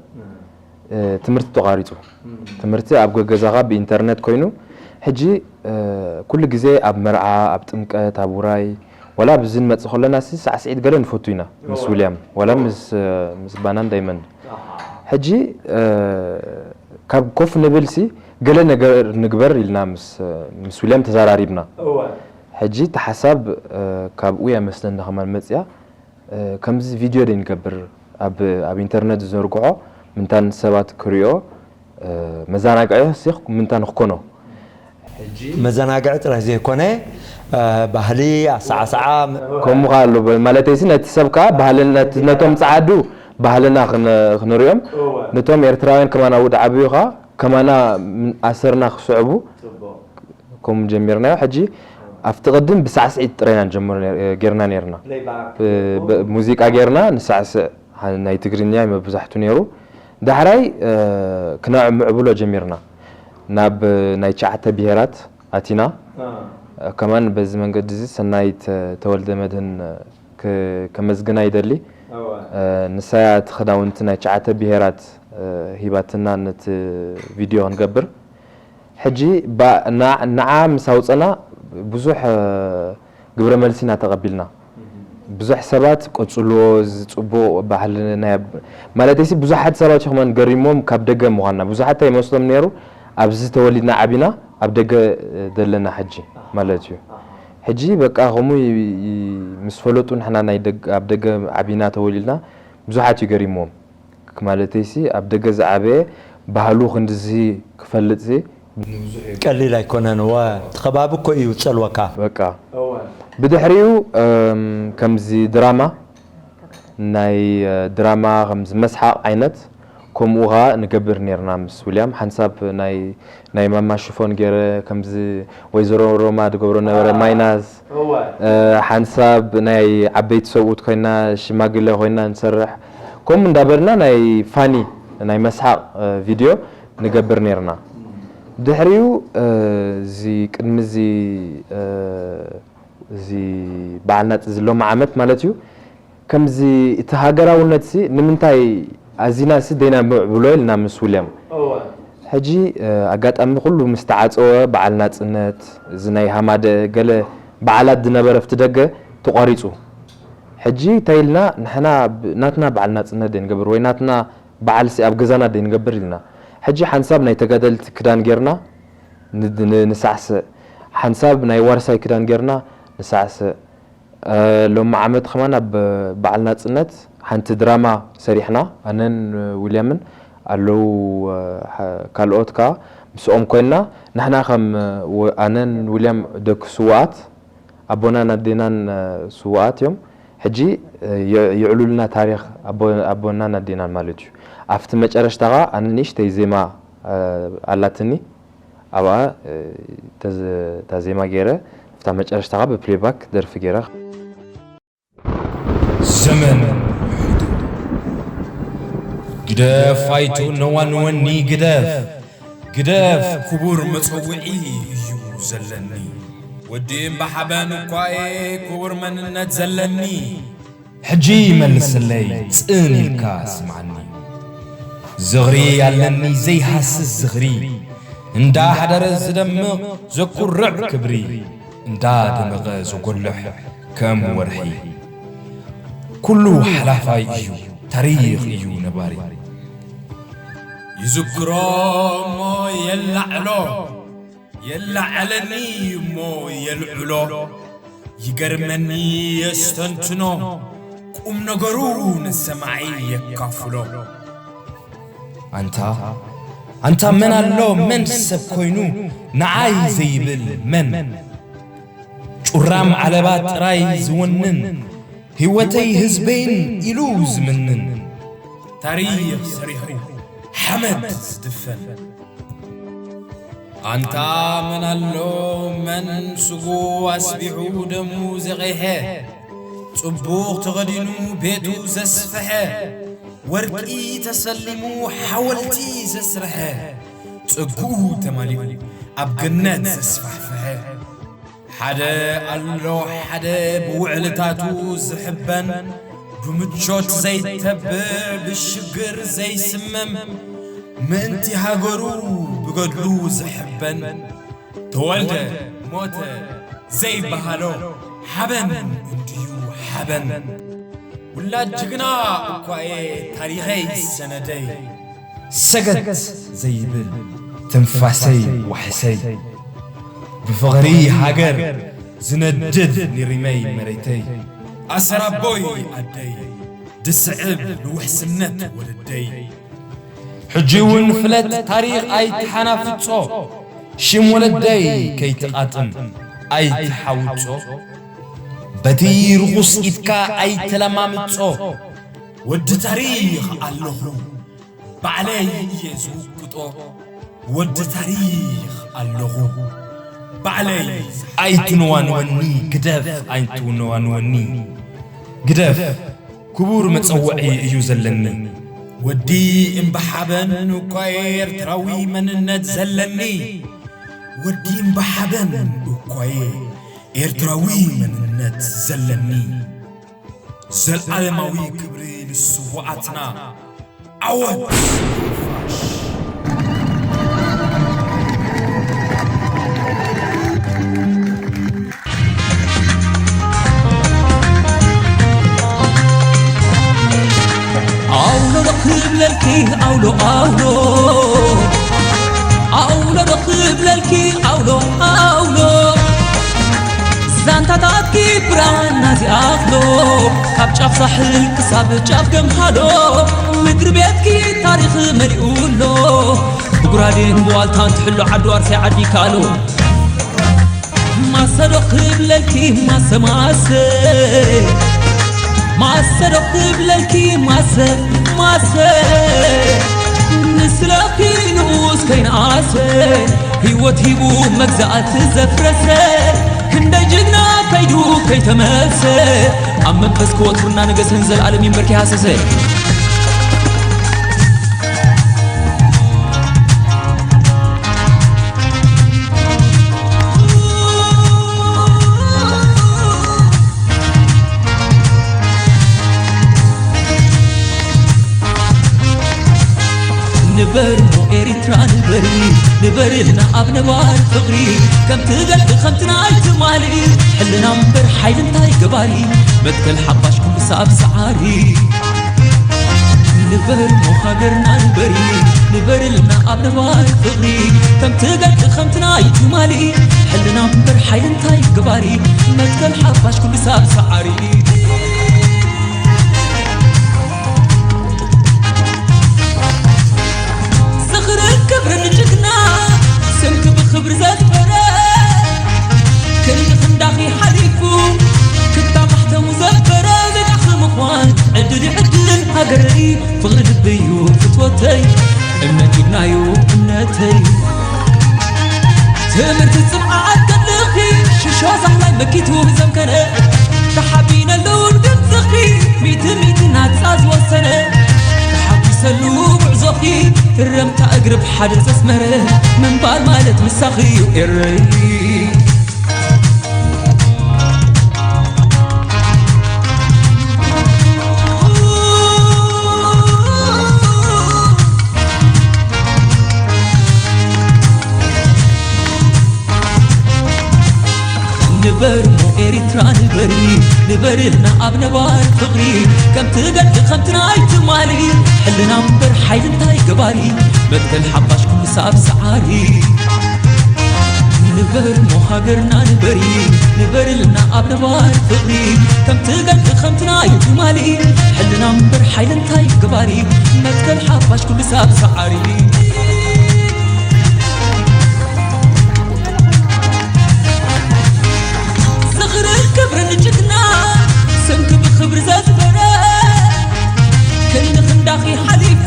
እ፣ ትምህርቲ ተቋሪጹ። እም። ትምህርቲ ኣብ ገገዛኻ ብኢንተርነት ኮይኑ፣ ሕጂ፣ እ፣ ኩሉ ግዜ ኣብ መርዓ፣ ኣብ ጥምቀት፣ ኣብ ውራይ፣ ዋላ ኣብዚ ንመጽእ ከለና ሲ ሳዕስዒት ገለ ንፈቱ ኢና፣ ምስ እወ። ዊልያም፣ ዋላ እወ። ምስ፣ እ፣ ምስ ባናን ዳይመንድ። ኣሃ። ሕጂ፣ እ፣ ካብ ኮፍ ንብል ሲ ገለ ነገር ንግበር ኢልና ምስ፣ ምስ ዊልያም ተዘራሪብና። እወ። ሕጂ እቲ ሓሳብ፣ እ፣ ካብኡ እያ መስለኒ ከማን መጽያ። እ፣ ከምዚ ቪድዮ ደይ ንገብር፣ ኣብ፣ ኣብ ኢንተርነት ዝዘርግሖ ምንታን ሰባት ክሪኦ፣ እ፣ መዘናግዒ ሲ ምንታን ክኮኖ። መዘናግዒ ጥራይ ዘይኮነ፣ እ፣ ባህሊ፣ ኣሰዓስዓ፣ ም- ከምኡ ከኣ ኣሎ በ- ማለተይሲ ነቲ ሰብ ከኣ ባህልና ነቲ- ነቶም ጸዓዱ ባህልና ክን- ክንሪኦም፣ ነቶም ኤርትራውያን ከማና ውድ ዓብዩ ከኣ ከማና ም- ኣሰርና ክስዕቡ ከምኡ ጀሚርናዮ። ሕጂ ኣብቲ ቅድም ብሳዕስዒት ጥራይና ንጀምሮ ኔር- ጌርና ኔርና። ብ- ብ- ሙዚቃ ጌርና ንሳዕስዕ፣ ናይ ትግርኛ መብዛሕቱ ኔሩ። ዳሕራይ ክነምዕብሎ ጀሚርና። ናብ ናይ ትሽዓተ ብሄራት ኣቲና። ከማን በዚ መንገዲ እዚ ሰናይት ተወልደ መድህን ከመስግና ይደሊ። ንሳያ እቲ ክዳውንቲ ናይ ትሽዓተ ብሄራት ሂባትና ነቲ ቪድዮ ክንገብር። ሕጂ ንዓ ምስ ኣውፀና ብዙሕ ግብረ መልሲ ኢና ተቐቢልና። ብዙሕ ሰባት ቀፅልዎ፣ እዚ ፅቡቕ ባህሊ ናይ ኣብ- ማለተይሲ ብዙሓት ሰባት ኸማን ገሪሞም ካብ ደገ ምዃንና። ብዙሓት እንታይ ይመስሎም ነይሩ፣ ኣብዚ ተወሊድና ዓቢና ኣብ ደገ ዘለና ሕጂ ማለት እዩ። ሕጂ በቃ ከምኡ ይ- ይ- ምስ ፈለጡ ንሕና ናይ ደግ- ኣብ ደገ ዓቢና ተወሊድና ብዙሓት እዩ ገሪሞም። ማለተይሲ ኣብ ደገ ዝዓበየ ባህሉ ክንድዚ ክፈልጥሲ ንብዙሕ እዩ። ቀሊል ኣይኮነን። እወ፣ እቲ ከባቢ እኮ እዩ ዝጸልወካ። በቃ ብድሕሪኡ ከምዚ ድራማ ናይ ድራማ ከምዚ መስሓቕ ዓይነት ከምኡ ኸዓ ንገብር ነርና ምስ ውልያም ሓንሳብ ናይ ናይ ማማ ሽፎን ገይረ ከምዚ ወይዘሮ ሮማ ትገብሮ ነበረ ማይናዝ ሓንሳብ ናይ ዓበይቲ ሰብኡት ኮይና ሽማግለ ኮይና ንሰርሕ ከምኡ እንዳበልና ናይ ፋኒ ናይ መስሓቕ ቪድዮ ንገብር ነርና። ድሕሪኡ እዚ ቅድሚ እዚ እዚ በዓል ናጽ እዚ ሎሚ ዓመት ማለት እዩ። ከምዚ እቲ ሃገራውነትሲ ንምንታይ ኣዚናሲ ደይና ምዕብሎ ኢልና ምስ ውልያም ሕጂ ኣጋጣሚ ኩሉ ምስ ተዓጸወ በዓል ናጽነት እዚ ናይ ሃማደ ገለ በዓላት ዝነበረ ኣብቲ ደገ ተቋሪጹ። ሕጂ እንታይ ኢልና ንሕና ናትና በዓል ናጽነት ደይንገብር ወይ ናትና በዓልሲ ኣብ ገዛና ደይንገብር ኢልና። ሕጂ ሓንሳብ ናይ ተጋደልቲ ክዳን ጌርና ንሳዕስዕ፣ ሓንሳብ ናይ ዋርሳይ ክዳን ጌርና ንሳዕስዕ። ሎሚ ዓመት ከማን ኣብ በዓል ናጽነት ሓንቲ ድራማ ሰሪሕና ኣነን ውልያምን ኣለዉ ካልኦት ከኣ ምስኦም ኮይንና ንሕና ከም ኣነን ውልያም ደቂ ስውኣት ኣቦናን ኣዴናን ስውኣት እዮም። ሕጂ ይዕሉልና ታሪኽ ኣቦናን ኣዴናን ማለት እዩ። ኣብቲ መጨረሽታ ከኣ ኣነ ንእሽተይ ዜማ ኣላትኒ ኣብኣ እታ ዜማ ገይረ ኣብታ መጨረሽታ ከኣ ብፕሌይባክ ደርፊ ገይረ። ዘመን ውሕዱ ግደፍ ኣይትነዋንወኒ ግደፍ ግደፍ ክቡር መጸውዒ እዩ ዘለኒ ወዲ እምባሓበን እኳ እየ ክቡር መንነት ዘለኒ ሕጂ መልሰለይ ጽን ኢልካ ስምዓኒ ዝኽሪ ኣለኒ ዘይሃስስ ዝኽሪ እንዳ ሓደረ ዝደምቕ ዘኩርዕ ክብሪ እንዳ ደመቐ ዘጎልሕ ከም ወርሒ ኩሉ ሓላፋይ እዩ ታሪኽ እዩ ነባሪ ይዝክሮ እሞ የላዕሎ የላዕለኒ እሞ የልዕሎ ይገርመኒ የስተንትኖ ቁም ነገሩ ንሰማዒ የካፍሎ ኣንታ ኣንታ መን ኣሎ መን ሰብ ኮይኑ ንዓይ ዘይብል መን ጩራም ዓለባ ጥራይ ዝውንን ህይወተይ ህዝበይን ኢሉ ዝምንን ታሪኽ ሰሪሑ ሓመድ ዝድፈን ኣንታ መን ኣሎ መን ስጉ ኣስቢሑ ደሙ ዘቐይሐ ጽቡቕ ተኸዲኑ ቤቱ ዘስፍሐ ወርቂ ተሰሊሙ ሓወልቲ ዘስርሐ ጸግኡ ተማሊኡ ኣብ ገነት ዘስፋሕፍሐ ሓደ ኣሎ ሓደ ብውዕልታቱ ዝሕበን ብምቾት ዘይተብዕ ብሽግር ዘይስመም ምእንቲ ሃገሩ ብገድሉ ዝሕበን ተወልደ ሞተ ዘይበሃሎ ሓበን እንድዩ ሓበን ውላድ ጅግና እኳ እየ ታሪኸይ ሰነደይ ሰገት ዘይብል ትንፋሰይ ዋሕሰይ ብፍቕሪ ሃገር ዝነድድ ንሪመይ መሬተይ ኣሰራቦይ ኣደይ ድስዕብ ንውሕስነት ወለደይ ሕጂ እውን ፍለጥ ታሪኽ ኣይትሓናፍጾ ሽም ወለደይ ከይትቓጥን ኣይትሓውጾ፣ በቲ ርኹስ ኢድካ ኣይተለማምጾ። ወዲ ታሪኽ ኣለኹ ባዕለይ እየ ዝውቅጦ፣ ወዲ ታሪኽ ኣለኹ ባዕለይ። ኣይትነዋንወኒ ግደፍ፣ ኣይትነዋንወኒ ግደፍ፣ ክቡር መጸውዒ እዩ ዘለኒ። ወዲ እምበሓበን እኮ ኤርትራዊ መንነት ዘለኒ፣ ወዲ እምበሓበን እኮ ኤርትራዊ መንነት ዘለኒ። ዘልዓለማዊ ክብሪ ንስውኣትና። ዓወት! ኣውሎ ዶ ክብለልኪ፣ ኣውሎ፣ ኣውሎ። ኣውሎ ዶ ክብለልኪ፣ ኣውሎ፣ ኣውሎ። ዛንታታትኪ ብራና ዚኣኽሎ፣ ካብ ጫፍ ሳሕል ክሳብ ጫፍ ገምሃሎ፣ ምድሪ ቤትኪ ታሪኽ መሊኡ ኣሎ። ብጉራዴን ብዋልታን ትሕሎ ዓዲ ዋርሳይ ዓዲ ካሎ። ማሰ ዶ ክብለልኪ ማሰ ማሰ፣ ማሰ ዶ ክብለልኪ ማሰ ማሰ፣ ንስለኺ ንኡስ ከይነኣሰ፣ ህይወት ሂቡ መግዛእቲ ዘፍረሰ፣ ክንደይ ጅግና ከይዱ ከይተመልሰ፣ ኣብ መንፈስ ክወትሩና ነገሰን ዘልኣለም ይንበርኪ ሃሰሰ። ንበር ሞ ኤሪትራ ንበሪ፣ ንበርልና ኣብ ነባር ፍቕሪ፣ ከምቲ ገድሊ ከምቲ ናይ ትማሊ፣ ሕልና እምበር ሓይሊ እንታይ ገባሪ፣ መትከል ሓፋሽ ኩሉ ሳብ ሰዓሪ። ንበር ሞ ሃገርና ንበሪ፣ ንበርልና ኣብ ነባር ፍቕሪ፣ ከምቲ ገድሊ ከምቲ ናይ ትማሊ፣ ሕልና እምበር ሓይሊ እንታይ ገባሪ፣ መትከል ሓፋሽ ኩሉ ሳብ ሰዓሪ። ዝኽርን ክብርን ጅግና፣ ስምኪ ብኽብሪ ዘስፈረ፣ ክንዲ ክንዳኺ ሓሊፉ፣ ክታብ ማሕተሙ ዘበረ፣ ዜጋኺ ምዃን ዕድል እዩ ዕድል ሃገረይ፣ ፍቕሪ ልቢ እዩ ፍትወተይ፣ እምነት ጅግና እዩ እምነተይ። ትምህርቲ ጽንዓት ገድልኺ፣ ሽሾ ዛሕላይ መኪቱ ዘምከነ፣ ተሓቢነሉ ድምጽኺ፣ ሚእቲ ሚእቲ ናጻ ዝወሰነ፣ ተሓጒሰሉ ጉዕዞኺ፣ እረምታ እግሪ ብሓደ ዘስመረ፣ ምንባር ማለት ምሳኺ እዩ ኤረይ። ንበር ሞ ኤሪትራ ንበሪ፣ ንበርልና ኣብ ነባር ፍቕሪ፣ ከምቲ ገድሊ ከምቲ ናይ ትማሊ፣ ሕልና እምበር ሓይሊ እንታይ ገባሪ፣ መትከል ሓፋሽ ኩሉ ሳብ ሰዓሪ። ንበር ሞ ሃገርና ንበሪ፣ ንበርልና ኣብ ነባር ፍቕሪ፣ ከምቲ ገድሊ ከምቲ ናይ ትማሊ፣ ሕልና እምበር ሓይሊ እንታይ ገባሪ፣ መትከል ሓፋሽ ኩሉ ሳብ ሰዓሪ። ዝኽርን ክብርን ጅግና፣ ስምኪ ብኽብሪ ዘስፈረ፣ ክንዲ ክንዳኺ ሓሊፉ፣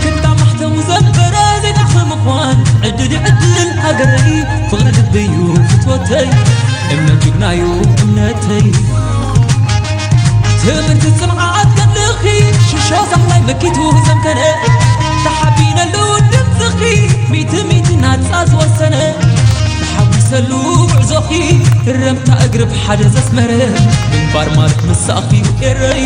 ክንዳ ማሕተሙ ዘንበረ፣ ዜጋኺ ምዃን ዕድል ዕድል ሃገረይ፣ ፍቕሪ ልቢ እዩ ፍትወተይ፣ እምነት ጅግና እዩ እምነተይ። ትምህርቲ ጽንዓት ገድልኺ፣ ሽሾ ዛሕላይ መኪቱ ዘምከነ፣ ተሓቢነሉ ድምጽኺ፣ ሚእቲ ሚእቲ ናጻ ዝወሰነ፣ ተሓጒሰሉ ጉዕዞኺ፣ እረምታ እግሪ ብሓደ ዘስመረ፣ ምንባር ማለት ምሳኺ ኤረይ።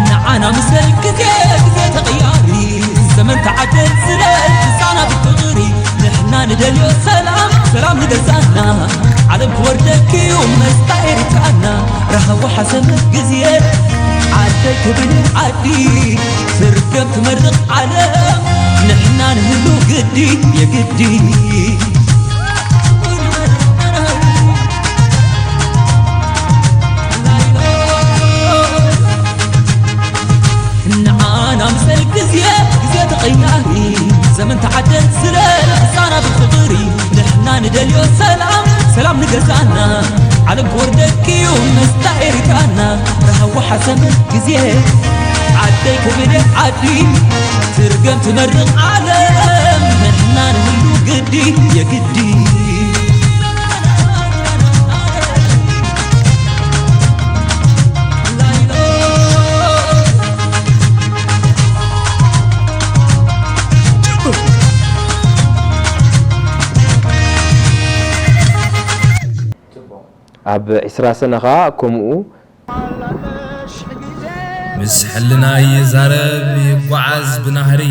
ንዓና ምሰል ግዜ፣ ግዜ ተቐያሪ፣ ዘመን ተዓደል ስለ ህፃናት ፍቕሪ፣ ንሕና ንደልዮ ሰላም፣ ሰላም ንገዛና፣ ዓለም ክወርደክዩ መስታ ኤሪትራና፣ ረሃቡ ሓሰብ ግዜ፣ ዓደይ ክብል ዓዲ፣ ትርገም ትመርቕ ዓለም፣ ንሕና ንህን ግዲ የግዲ ንዓና ምሰል ግዜ ግዜ ተቐያሪ ዘመን ተዓደል ስለ ህፃና ብፍቕሪ ንሕና ንደልዮ ሰላም ሰላም ንገዛና ዓለም ክወርደክዩ መስታ ኤሪትራና ረሃዋ ሓሰም ግዜ ዓደይ ክብል ዓዲ ትርገም ትመርቕ ዓለም ንሕና ንህሉ ግዲ የግዲ ኣብ ዒስራ ሰነ ኸኣ ከምኡ። ምስ ሕልና ይዛረብ ይጓዓዝ ብናህሪ፣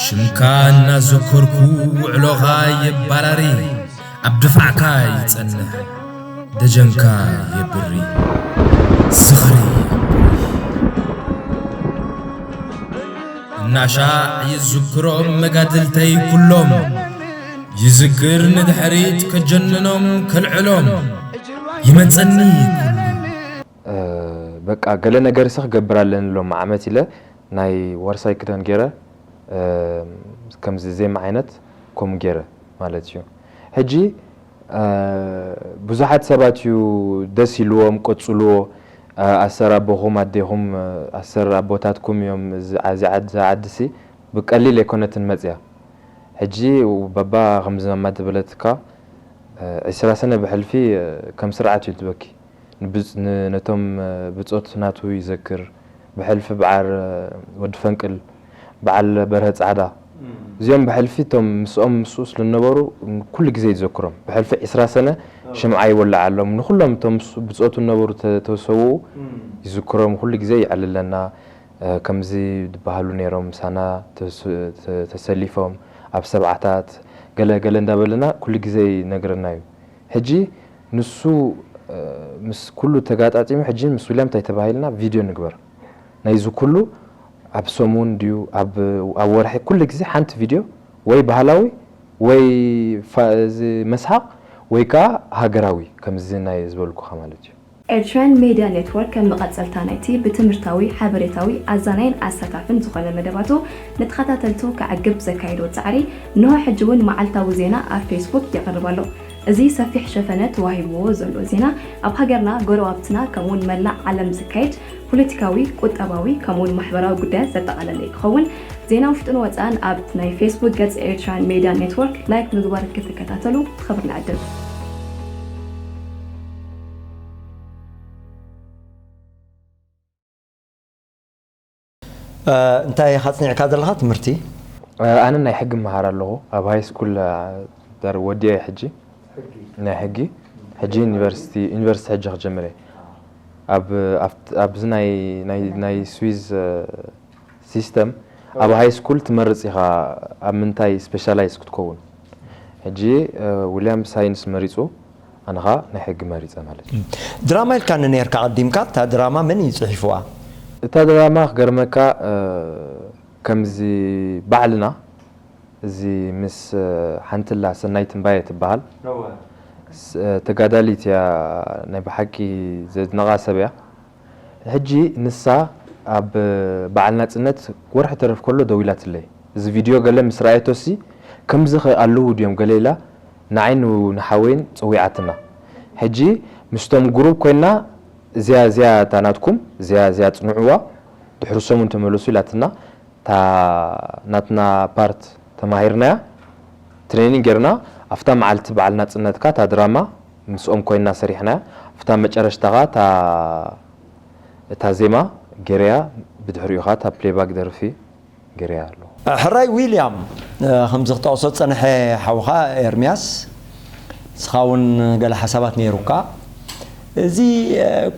ሽምካ እናዘከርኩ ውዕሎኻ የባራሪ፣ ኣብ ድፋዕካ ይጸንሕ ደጀንካ የብሪ፣ ዝኽሪ እናሻዕ ይዝክሮም መጋድልተይ ኩሎም፣ ይዝክር ንድሕሪት ከጀንኖም ከልዕሎም፣ ይመጸኒ ኩሉ። በቃ ገለ ነገርሲ ክገብር ኣለኒ ሎም ዓመት ኢለ ናይ ዋርሳይ ክዳን ገይረ ከምዚ ዜማ ዓይነት ከምኡ ገይረ ማለት እዩ። ሕጂ ብዙሓት ሰባት እዩ ደስ ኢልዎም ቀጽልዎ ኣሰር ኣቦኹም ኣዴኹም ኣሰር ኣቦታትኩም እዮም እዚ ዓዲ ሲ ብቀሊል ኣይኮነትን መጽያ። ሕጂ ባባ ከምዚ ማማ ዝበለትካ ዒስራ ሰነ ብሕልፊ ከም ስርዓት እዩ ትበኪ ነቶም ብጾት ናቱ ይዘክር ብሕልፊ በዓር ወዲ ፈንቅል በዓል በርሀ ጻዕዳ እዚኦም ብሕልፊ እቶም ምስኦም ምስኡ ስለነበሩ ኩሉ ግዜ ይዘክሮም ብሕልፊ ዒስራ ሰነ ሽምዓ ይወልዓሎም ንኩሎም እቶም ብጾቱ ነበሩ ተሰውኡ ይዝክሮም ኩሉ ግዜ ይዕልለና ከምዚ ዝበሃሉ ነይሮም ምሳና ተሰሊፎም ኣብ ሰብዓታት ገለ ገለ እንዳበለና ኩሉ ግዜ ይነግረና እዩ ሕጂ ንሱ ምስ ኩሉ ተጋጣጢሙ ሕጂ ምስ ዊልያም እንታይ ተባሂልና ቪድዮ ንግበር ናይዚ ኩሉ ኣብ ሰሙን ድዩ ኣብ ወርሒ ኩሉ ግዜ ሓንቲ ቪድዮ ወይ ባህላዊ ወይ መስሓቕ ወይ ከዓ ሃገራዊ ከምዚ ናይ ዝበልኩኻ ማለት እዩ። ኤርትራን ሜድያ ኔትወርክ ከም መቐጸልታ ናይቲ ብትምህርታዊ፣ ሓበሬታዊ፣ ኣዛናይን ኣሳታፍን ዝኾነ መደባቱ ንተኸታተልቱ ከዕግብ ዘካየዶ ጻዕሪ እንሆ ሕጂ እውን መዓልታዊ ዜና ኣብ ፌስቡክ የቕርብ ኣሎ። እዚ ሰፊሕ ሸፈነ ተዋሂብዎ ዘሎ ዜና ኣብ ሃገርና፣ ጎረባብትና ከምኡውን መላእ ዓለም ዝካየድ ፖለቲካዊ፣ ቁጠባዊ ከምኡውን ማሕበራዊ ጉዳያት ዘጠቓለለ እዩ ክኸውን። ዜና ውሽጥን ወጻእን ኣብ ናይ ፌስቡክ ገጽ ኤርትራን ሜድያ ኔትወርክ ላይክ ምግባር ክትከታተሉ ብኽብሪ ንዕድም። እንታይ ኢኻ ኣጽኒዕካ ዘለኻ ትምህርቲ? ኣነ ናይ ሕጊ እመሃር ኣለኹ ኣብ ሃይ ስኩል ዳር ወዲኤ ሕጂ ናይ ሕጊ ሕጂ ዩኒቨርሲቲ ዩኒቨርሲቲ ሕጂ ክጀምር እየ ኣብዚ ናይ ስዊዝ ሲስተም ኣብ ሃይ ስኩል ትመርጽ ኢኻ ኣብ ምንታይ ስፔሻላይዝ ክትከውን ሕጂ ዊልያም ሳይንስ መሪጹ ኣነ ኸኣ ናይ ሕጊ መሪጸ ማለት እዩ። ድራማ ኢልካኒ ነይርካ ኣቐዲምካ፣ እታ ድራማ መን እዩ ጽሒፍዋ? እታ ድራማ ክገርመካ ከምዚ ባዕልና እዚ ምስ ሓንትላ ሰናይት እምባየ ትበሃል ተጋዳሊት እያ፣ ናይ ብሓቂ ዘድንቓ ሰብ እያ። ሕጂ ንሳ ኣብ በዓል ናጽነት ወርሒ ተረፍ ከሎ ደዊላትለይ። እዚ ቪድዮ ገለ ምስ ረኣየቶሲ ከምዚ ኸ ኣለዉ ድዮም ገለ ኢላ ንዓይን ንሓወይን ጸዊዓትና። ሕጂ ምስቶም ግሩብ ኮይና እዚኣ እዚኣ እታ ናትኩም እዚኣ እዚኣ ጽንዕዋ ድሕሪ ሰሙን ተመለሱ ኢላትና። እታ ናትና ፓርት ተማሂርናያ ትሬኒንግ ጌርና ኣብታ መዓልቲ በዓል ናጽነትካ እታ ድራማ ምስኦም ኮይና ሰሪሕናያ ኣብታ መጨረሽታ ኸኣ እታ እታ ዜማ ጌረያ ብድሕሪኡ ኸኣ እታ ፕሌባክ ደርፊ ጌረያ ኣለኹ። ሕራይ ዊልያም፣ ከምዚ ክጠቕሶ ዝጸንሐ ሓውኻ ኤርምያስ፣ ንስኻ እውን ገለ ሓሳባት ነይሩካ። እዚ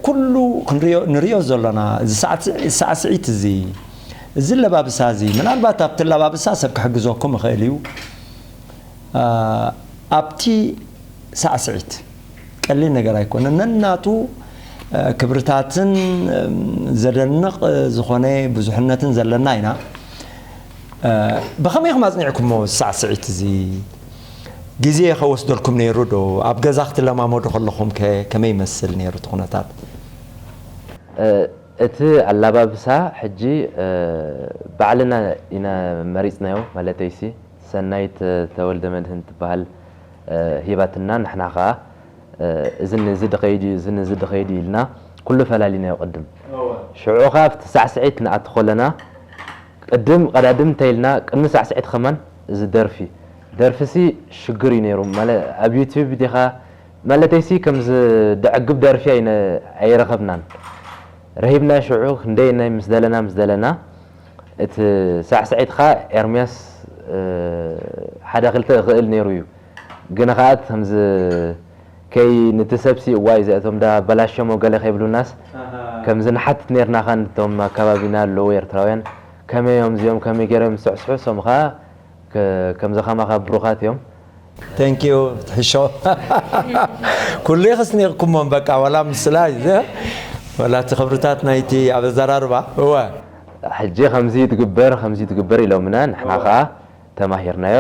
ኩሉ ክንሪኦ ንሪኦ ዘሎና እዚ ሳዕስዒት እዚ እዚ ኣለባብሳ እዚ ምናልባት ኣብቲ ኣለባብሳ ሰብ ክሕግዘኩም ይኽእል እዩ። ኣብቲ ሳዕስዒት ቀሊል ነገር ኣይኮነን። ነናቱ ክብርታትን ዘደንቕ ዝኾነ ብዙሕነትን ዘለና ኢና። ብኸመይ ኢኹም ኣጽኒዕኩሞ ሳዕስዒት እዚ? ግዜ ከወስደልኩም ነይሩ ዶ? ኣብ ገዛ ክትለማመዱ ከለኹም ከ ከመይ ይመስል ነይሩ እቲ ኩነታት? እቲ ኣላባብሳ ሕጂ ባዕልና ኢና መሪፅናዮ። ማለተይሲ ሰናይት ተወልደ መድህን ትበሃል ሂባትና። ንሕና ከዓ እዝን እዚ ድኸይድ እዩ እዝን እዚ ድኸይድ እዩ ኢልና ኩሉ ፈላሊናዮ ቅድም። ሽዑ ከዓ ኣብቲ ሳዕስዒት ንኣቱ ከለና ቅድም ቀዳድም እንታይ ኢልና ቅድሚ ሳዕስዒት ከማን እዚ ደርፊ ደርፊሲ ሽግር እዩ ነይሩ። ኣብ ዩቲዩብ ዲኻ ማለተይሲ ከምዚ ደዕግብ ደርፊ ኣይረኸብናን። ረሂብና ሽዑ ክንደይ ናይ ምስ ደለና ምስ ደለና እቲ ሳዕስዒት ኸዓ ኤርምያስ ሓደ ክልተ ይኽእል ነይሩ እዩ። ግን ኸዓ ከምዚ ከይ ንቲ ሰብሲ እዋይ እዚኣቶም ዳ በላሸሞ ገለ ከይብሉናስ ከምዚ ንሓትት ነርና ኸዓ ንቶም ኣከባቢና ኣለዉ ኤርትራውያን ከመይ እዮም እዚኦም ከመይ ገይሮም ዝስዕስዑ እሶም ኸዓ ከምዚ ኸማኻ ብሩኻት እዮም። Thank you ትሕሾ ኩሉ ይኽስኒቕኩሞም በቃ ዋላ ምስላ ዋላ እቲ ክብርታት ናይቲ ኣብ ኣዘራርባ እወ ሕጂ ከምዚ ትግበር ከምዚ ትግበር ኢሎምና ንሕና ኸዓ ተማሂርናዮ።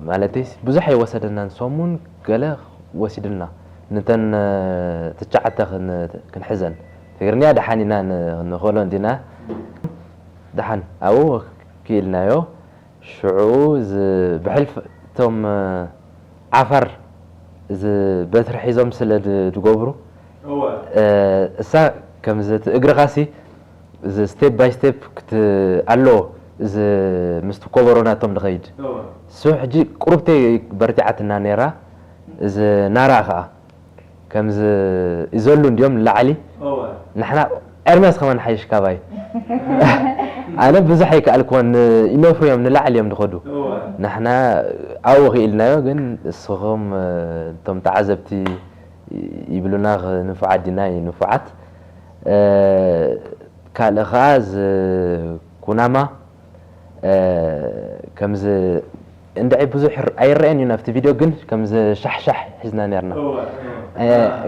ማለተይስ ብዙሕ ኣይወሰደናን ሰሙን ገለ ወሲድልና ንተን ትሽዓተ ክንሕዘን ትግርኛ ደሓን ኢና ንኽእሎ እንዲና ደሓን ኣብኡ ክኢልናዮ። ሽዑ ብሕልፊ እቶም ዓፋር እዚ በትሪ ሒዞም ስለ ዝገብሩ እሳ ከምዚ እቲ እግርኻሲ እዚ step by step ክት ኣሎ እዚ ምስቲ ኮበሮ ናቶም ድኸይድ እሱ ሕጂ ቁሩብተይ በርቲዓትና ነይራ እዚ ናራ ከዓ ከምዚ ይዘሉ እንድዮም ንላዕሊ ንሕና ኤርምያስ ከማን ሓይሽ ካባይ ኣነ ብዙሕ ኣይከኣልክዎን ይነፍሩ እዮም ንላዕሊ እዮም ድኸዱ ንሕና ኣብኡ ክኢልናዮ ግን እስኹም እቶም ተዓዘብቲ ይብሉና ንፉዓት ዲና ንፉዓት ካልእ ከዓ እዚ ኩናማ ከምዚ እንድዒ ብዙሕ ኣይረአን እዩ ናብቲ ቪድዮ ግን ከምዚ ሻሕሻሕ ሒዝና ነርና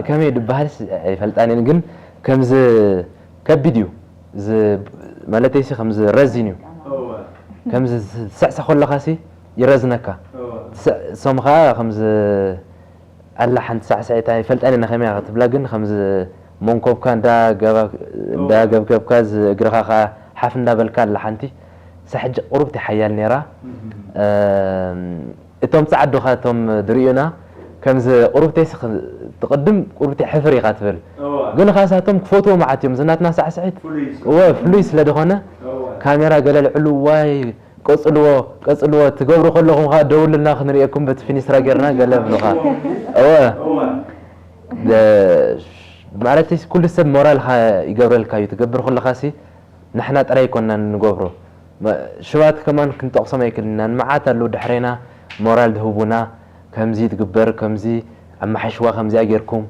ከመይ ድበሃል ኣይፈልጣን እየን ግን ከምዚ ከቢድ እዩ ማለተይሲ ከምዚ ረዚን እዩ ከምዚ ትስዕሰ ከለኻሲ ይረዝነካ እሶም ከዓ ከምዚ ኣላ ሓንቲ ሳዕሳዒት ኣይፈልጣን እየ ከመይ ክትብላ ግን ከምዚ መንኮብካ እንዳገብገብካ እግርኻ ከዓ ሓፍ እንዳበልካ ኣላ ሓንቲ ሳሕጂ ቁሩብቲ ሓያል ነይራ እቶም ፃዕዱ ኸዓ እቶም ድርእዩና ከምዚ ቁሩብተይሲ ትቕድም ቁሩብተይ ሕፍር ኢኻ ትብል ግን ኻሳቶም ክፈትዎ መዓት እዮም ዝናትና ሳዕስዒት እወ ፍሉይ ስለ ዝኾነ ካሜራ ገለ ልዕሉ ዋይ ቀጽልዎ ቀጽልዎ ትገብሩ ከለኹም ኸዓ ደውሉልና ክንርእየኩም በቲ ፊኒስትራ ጌርና ገለ ብሉኻ እወ ማለተይሲ ኩሉ ሰብ ሞራልኻ ይገብረልካ እዩ ትገብር ከለኻሲ ንሕና ጥራይ ኣይኮንናን ንገብሮ ሽባት ከማን ክንጠቕሶም ኣይክልናን መዓት ኣለዉ ድሕሬና ሞራል ዝህቡና ከምዚ ትግበር ከምዚ ኣመሓሽዋ ከምዚኣ ጌርኩም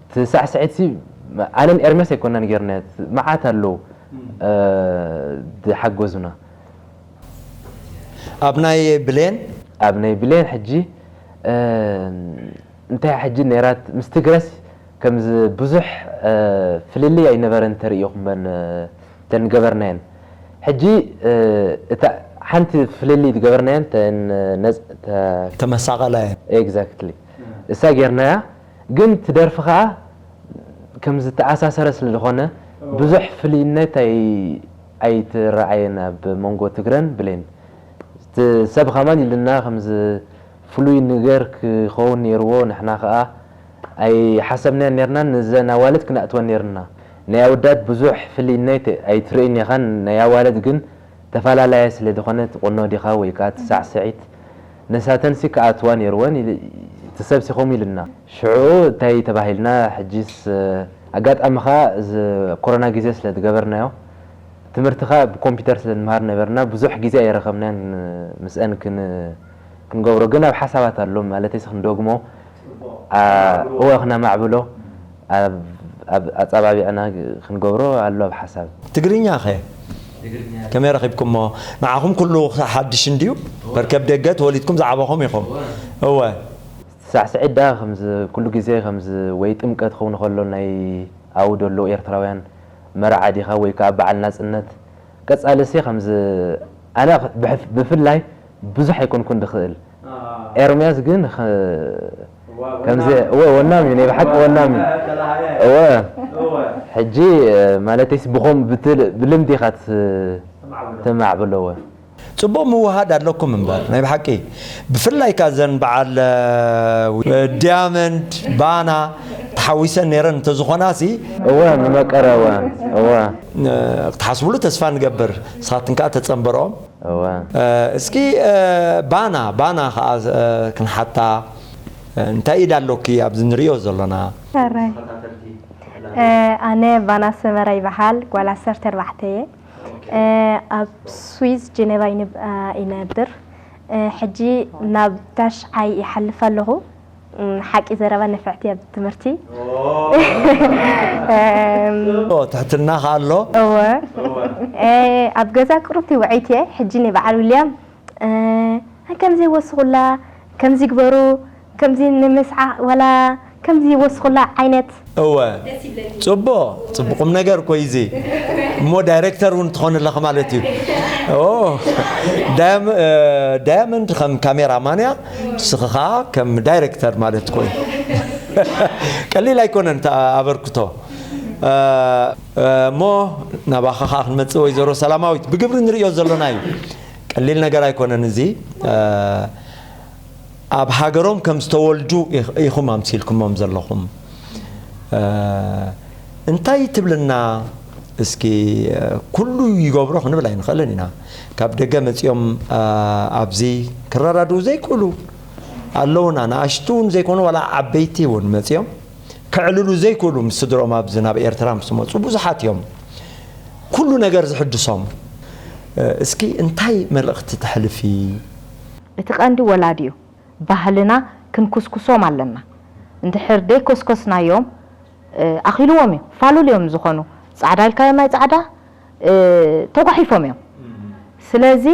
እቲ ሳዕስዒትሲ ኣነን ኤርምያስ ኣይኮንናን ጌርናዮ መዓት ኣለዉ ዝሓገዙና ኣብ ናይ ብሌን ኣብ ናይ ብሌን ሕጂ እንታይ ሕጂ ነይራት ምስ ትግረስ ከምዚ ብዙሕ ፍልልይ ኣይነበረን ተርእኹመን ተን ገበርናየን ሕጂ እታ ሓንቲ ፍልልይ ትገበርናየን ተን ነጽ ተመሳቐላ እየን exactly እሳ ጌርናያ ግን ትደርፊ ከዓ ከም ዝተኣሳሰረ ስለ ዝኾነ ብዙሕ ፍልይነት ኣይትረኣየን ኣብ መንጎ ትግረን ብሌን ሰብ ኸማን ኢልና ከምዚ ፍሉይ ንገር ክኸውን ነይርዎ ንሕና ኸዓ ኣይሓሰብናዮ ነርና ንዘን ኣዋልድ ክነእትወን ነርና ናይ ኣወዳት ብዙሕ ፍልይነት ኣይትርእን ኢኻን ናይ ኣዋልድ ግን ተፈላለየ ስለ ዝኾነት ቁኖ ዲኻ ወይ ከዓ ትሳዕስዒት ነሳተንሲ ክኣትዋ ነይርወን እቲ ሰብሲ ከምኡ ኢሉና ሽዑ እንታይ ተባሂልና ሕጂስ ኣጋጣሚ ኸዓ እዚ ኮሮና ግዜ ስለ ዝገበርናዮ ትምህርቲ ኸዓ ብኮምፒተር ስለ ንመሃር ነበርና ብዙሕ ግዜ ኣይረኸብናን ምስአን ክንገብሮ ግን ኣብ ሓሳባት ኣሎ ማለተይሲ ክንደግሞ እወ ክነማዕብሎ ኣብ ኣጻባቢዕና ክንገብሮ ኣሎ ኣብ ሓሳብ ትግርኛ ኸ ከመይ ረኺብኩሞ ንዓኹም ኩሉ ሓድሽ እንድዩ በርከብ ደገ ተወሊድኩም ዝዓበኹም ኢኹም እወ ሳዕስዒት ዳ ከምዚ ኩሉ ግዜ ከምዚ ወይ ጥምቀት ክኸውን ከሎ ናይ ኣብኡ ደለዉ ኤርትራውያን መርዓ ዲኻ ወይ ከዓ በዓል ናጽነት ቀጻልሲ ከምዚ ኣነ ብሕፍ- ብፍላይ ብዙሕ ኣይኮንኩን ድኽእል። ኤርምያስ ግን ኸ- ከምዚ እወ፣ ወናም እዩ፣ ናይ ብሓቂ ወናም እዩ። እወ፣ ሕጂ ማለተይስ ብኸም ብትል- ብልምዲ ኢኻ ት- ተማዕብሎ። እወ። ጽቡቕ ምውሃድ ኣለኩም እምበር ናይ ብሓቂ ብፍላይ ካ ዘን በዓል ዲያመንድ ባና ተሓዊሰን ነይረን እንተዝኾና ሲ እወ ንመቀረ እወ እወ ክትሓስብሉ ተስፋ ንገብር። ንስኻትን ከዓ ተጸንበሮም እወ እስኪ ባና ባና ከዓ ክንሓታ እንታይ ኢዳ ኣሎኪ ኣብዚ ንሪኦ ዘሎና ሰራይ ኣነ ባና ሰመራ ይበሃል። ጓል ዓሰርተ ኣርባዕተ እየ። ኣብ ስዊዝ ጀኔቫ ይነብ- ይነብር። ሕጂ ናብ ታሽዓይ ይሓልፍ ኣለኹ። ሓቂ ዘረባ ንፍዕቲ ኣብ ትምህርቲ ትሕትና ከኣሎ እወ ኣብ ገዛ ቅሩብቲ ውዕይቲ እየ። ሕጂ ናይ በዓል ዊልያም ከምዚ ይወስኹላ ከምዚ ግበሩ ከምዚ ንምስዓ ወላ ከምዚ ይወስኹላ ዓይነት እወ ፅቡቅ ፅቡቅ ቁም ነገር እኮ እዚ እሞ ዳይሬክተር እውን ትኾን ኣለኽ ማለት እዩ። ዳያመንድ ከም ካሜራ ማንያ ንስኻ ከም ዳይሬክተር ማለት እኮ እዩ። ቀሊል ኣይኮነን ኣበርክቶ እሞ ናባኻ ከዓ ክንመፅእ ወይዘሮ ሰላማዊት ብግብሪ ንሪኦ ዘሎና እዩ። ቀሊል ነገር ኣይኮነን እዚ ኣብ ሃገሮም ከም ዝተወልዱ ኢኹም ኣምሲልኩሞም ዘለኹም። እንታይ ትብልና እስኪ? ኩሉ ይገብሮ ክንብል ኣይንኽእልን ኢና። ካብ ደገ መፂኦም ኣብዚ ክረዳድኡ ዘይክእሉ ኣለውና። ንኣሽቱ እውን ዘይኮኑ ዋላ ዓበይቲ እውን መፂኦም ከዕልሉ ዘይክእሉ ምስ ስድሮም ኣብዚ ናብ ኤርትራ ምስ መፁ ብዙሓት እዮም። ኩሉ ነገር ዝሕድሶም እስኪ እንታይ መልእኽቲ ተሕልፊ? እቲ ቀንዲ ወላዲ እዩ። ባህልና ክንኩስኩሶም ኣለና። እንድሕር ደይኮስኮስናዮም ኣኺልዎም እዮም፣ ፋሉል እዮም ዝኾኑ። ፃዕዳ ኢልካዮም ኣይ ፃዕዳ ተጓሒፎም እዮም። ስለዚ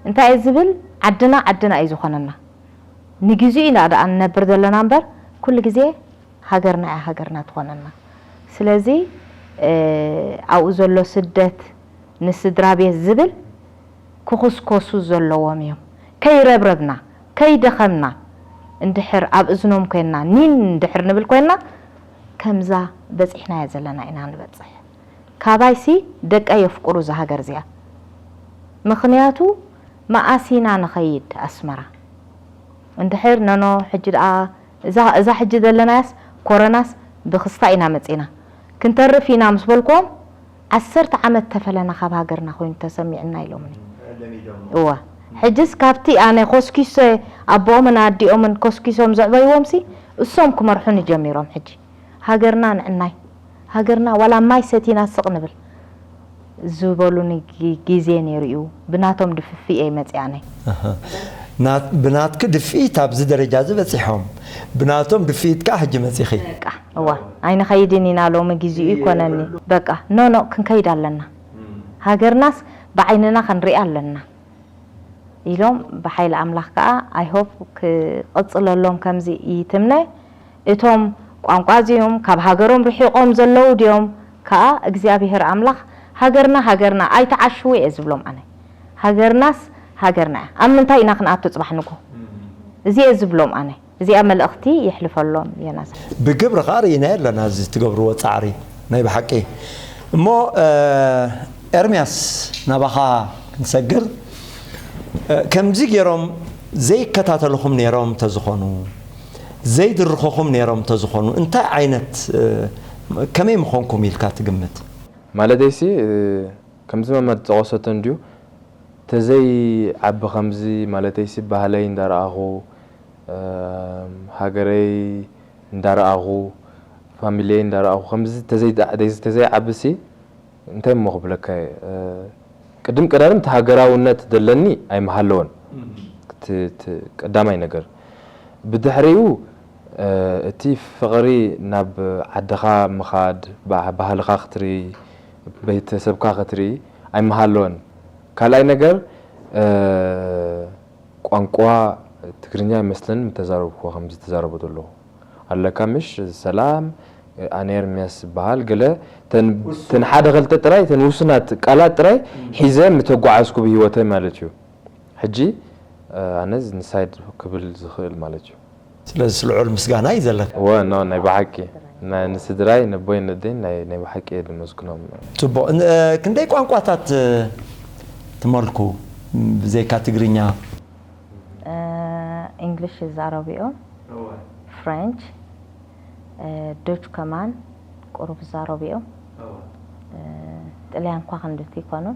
እንታይ እየ ዝብል ዓድና ዓድና እዩ ዝኾነና። ንግዚኡ ኢና ደኣ ንነብር ዘለና እምበር ኩሉ ግዜ ሃገርና እያ ሃገርና ትኾነና። ስለዚ ኣብኡ ዘሎ ስደት ንስድራ ቤት ዝብል ክኹስኮሱ ዘለዎም እዮም። ከይረብረብና ከይደኸምና እንድሕር ኣብ እዝኖም ኮይንና ኒን እንድሕር ንብል ኮይንና ከምዛ በፂሕናያ ዘለና ኢና ንበፅሕ። ካባይሲ ደቀይ የፍቅሩ እዛ ሃገር እዚኣ። ምኽንያቱ መኣስ ኢና ንኸይድ ኣስመራ? እንድሕር ኖኖ ሕጂ ደኣ እዛ እዛ ሕጂ ዘለናያስ ኮረናስ ብኽስታ ኢና መጺና ክንተርፍ ኢና ምስ በልክዎም ዓሰርተ ዓመት ተፈለና ካብ ሃገርና ኮይኑ ተሰሚዕና ኢሎምኒ። እወ ሕጅስ ካብቲ ኣነ ኮስኪሰ ኣቦኦምን ኣዲኦምን ኮስኪሶም ዘዕበይዎምሲ እሶም ክመርሑኒ ጀሚሮም ሕጂ ሃገርና ንዕናይ ሃገርና ዋላ ማይ ሰቲና ስቕ ንብል ዝበሉኒ ግዜ ነይሩ እዩ። ብናቶም ድፍፍእ እየ መፂኣ ነይ። ብናትኪ ድፍኢት ኣብዚ ደረጃ እዚ በፂሖም ብናቶም ድፍኢት ከዓ ሕጂ መፂኺ። በቃ እዋ ኣይንኸይድን ኢና ሎሚ ግዚኡ ይኮነኒ። በቃ no no ክንከይድ ኣለና። ሃገርናስ ብዓይንና ክንሪኣ ኣለና። ኢሎም ብሓይሊ ኣምላኽ ከኣ I hope ክቕጽለሎም ከምዚ ይትምነ። እቶም ቋንቋ እዚኦም ካብ ሃገሮም ርሒቖም ዘለዉ ድዮም ከኣ እግዚኣብሄር ኣምላኽ ሃገርና ሃገርና ኣይትዓሽዉ እየ ዝብሎም ኣነ። ሃገርናስ ሃገርና እያ። ኣብ ምንታይ ኢና ክንኣቱ ጽባሕ ንግሆ? እዚ እየ ዝብሎም ኣነ። እዚኣ መልእኽቲ የሕልፈሎም ዮናስ። ብግብሪ ከኣ ርኢናዮ ኣለና እዚ ትገብርዎ ጻዕሪ ናይ ብሓቂ። እሞ ኤርምያስ ናባኻ ክንሰግር፣ ከምዚ ገይሮም ዘይከታተልኹም ነይሮም እንተዝኾኑ፣ ዘይድርኹኹም ነይሮም እንተዝኾኑ እንታይ ዓይነት ከመይ ምኾንኩም ኢልካ ትግምት? ማለተይሲ ከምዚ መምህር ዝጠቐሰቶ እንድዩ ተዘይ ዓቢ ከምዚ ማለተይሲ ባህለይ እንዳረኣኹ ሃገረይ እንዳረኣኹ ፋሚልየይ እንዳረኣኹ ከምዚ ተዘይ ዓቢ ሲ እንታይ እሞ ክብለካ እየ ቅድም ቀዳድም እቲ ሃገራውነት ደለኒ ኣይምሃለወን ቀዳማይ ነገር ብድሕሪኡ እቲ ፍቕሪ ናብ ዓድኻ ምኻድ ባህልኻ ክትርኢ ቤተሰብካ ክትርኢ ኣይምሃለወን ካልኣይ ነገር ቋንቋ ትግርኛ ይመስለኒ ምተዛረብክዎ ከምዚ ትዛረቦ ዘለኹ ኣለካ ምሽ ሰላም ኣነ ኤርምያስ ዝበሃል ገለ ተን ሓደ ክልተ ጥራይ ተን ውሱናት ቃላት ጥራይ ሒዘ ምተጓዓዝኩ ብህይወተይ ማለት እዩ። ሕጂ ኣነ ንሳይድ ክብል ዝኽእል ማለት እዩ። ስለዚ ልዑል ምስጋና እዩ ዘለካ። ወ ኖ ናይ ብሓቂ ንስድራይ ነቦይ ነደይ ናይ ብሓቂ እየ ድመስግኖም። ጽቡቕ። ክንደይ ቋንቋታት ትመልኩ ብዘይካ ትግርኛ? እንግሊሽ ይዛረቡ እዮም፣ ፍሬንች፣ ዱች ከማን ቁሩብ ይዛረቡ እዮም። ጥልያን እኳ ክንድቲ ይኮኑ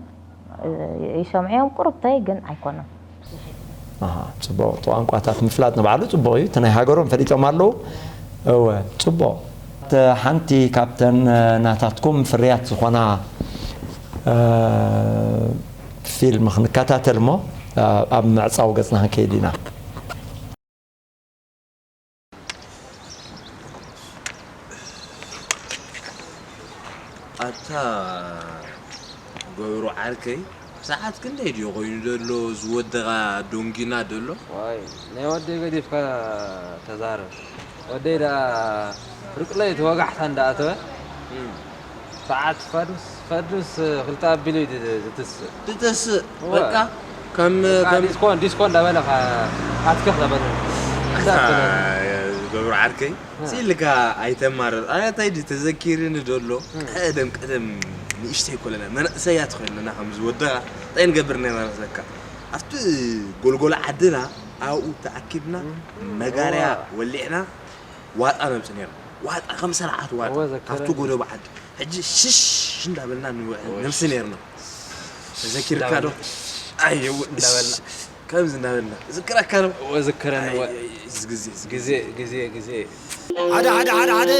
ይሰምዑ እዮም ቁሩብተይ ግን ኣይኮኑን። ጽቡቕ። ቋንቋታት ምፍላጥ ንባዕሉ ጽቡቕ እዩ። እቲ ናይ ሃገሮም ፈሊጦም ኣለዉ። እወ ጽቡቕ። ሓንቲ ካብተን ናታትኩም ፍርያት ዝኾና ፊልም ክንከታተል እሞ ኣብ ምዕፃው ገፅና ክንከይድ ኢና። ኣታ ገብሩ ዓርከይ፣ ሰዓት ክንደይ ድዩ ኮይኑ ዘሎ ዝወደቓ ዶንጊና ዘሎ? ዋይ ናይ ወደይ ገዲፍካ ተዛረብ። ወደይ ደኣ ርቅለይ እቲ ወጋሕታ እንዳኣተወ ሰዓት ፋዱስ ፋዱስ ክልተ ኣቢሉ እዩ ዝትስእ። ትተስእ እወ። በቃ ከም በቃ ከም ዲስኮ ዲስኮ እንዳበለ ከ ኣትክኽ እንዳበለ እንዳበለ ገብሩ ዓርከይ ሲልካ ኣይተማርር። ኣነ እንታይ ድዩ ተዘኪርኒ ደሎ ቀደም ቀደም ንእሽተይ ኮለና መንእሰያት ኮይንና ከም ዝወደቓ እንታይ ንገብር ነርና መስለካ ኣብቲ ጎልጎል ዓድና ኣብኡ ተኣኪብና መጋርያ ወሊዕና ዋጣ ነምጽእ ነርና። ዋጣ ከም ሰርዓት ዋጣ ኣብቲ ጎደቦ ዓዲ ሕጂ ሽሽ እንዳበልና ንውዕል ነምጽእ ነርና። ተዘኪርካ ዶ? ኣየው እንዳበልና ከምዚ እንዳበልና ዝክረካ ነው። ወዝክረኒ ወ- ኣይ፣ እዚ ግዜ እዚ ግዜ ግዜ ግዜ ግዜ ሓደ ሓደ ሓደ ሓደ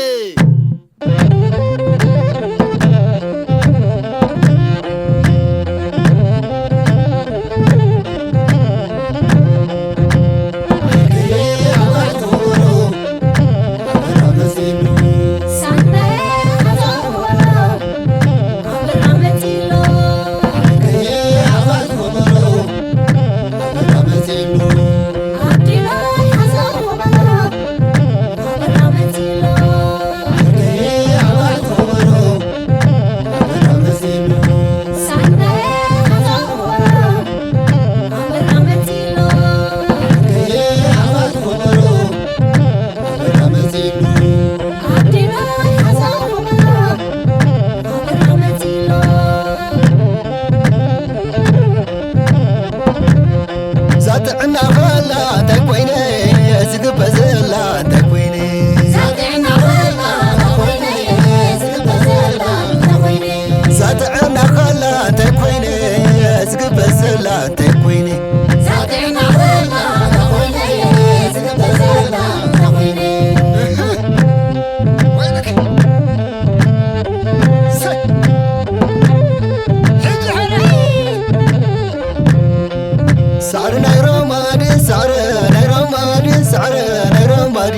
ዛጥዕና ኸላ እንታይ ኮይነ ዝግበ ዘላ እንታይ ኮይነ ዛጥዕና ኸላ እንታይ ኮይነ ዝግበ ዘላ እንታይ ኮይነ ሳዕሪ ናይ ሮማዲ ሳዕሪ ናይ ሮማዲ ሳዕሪ ናይ ሮማዲ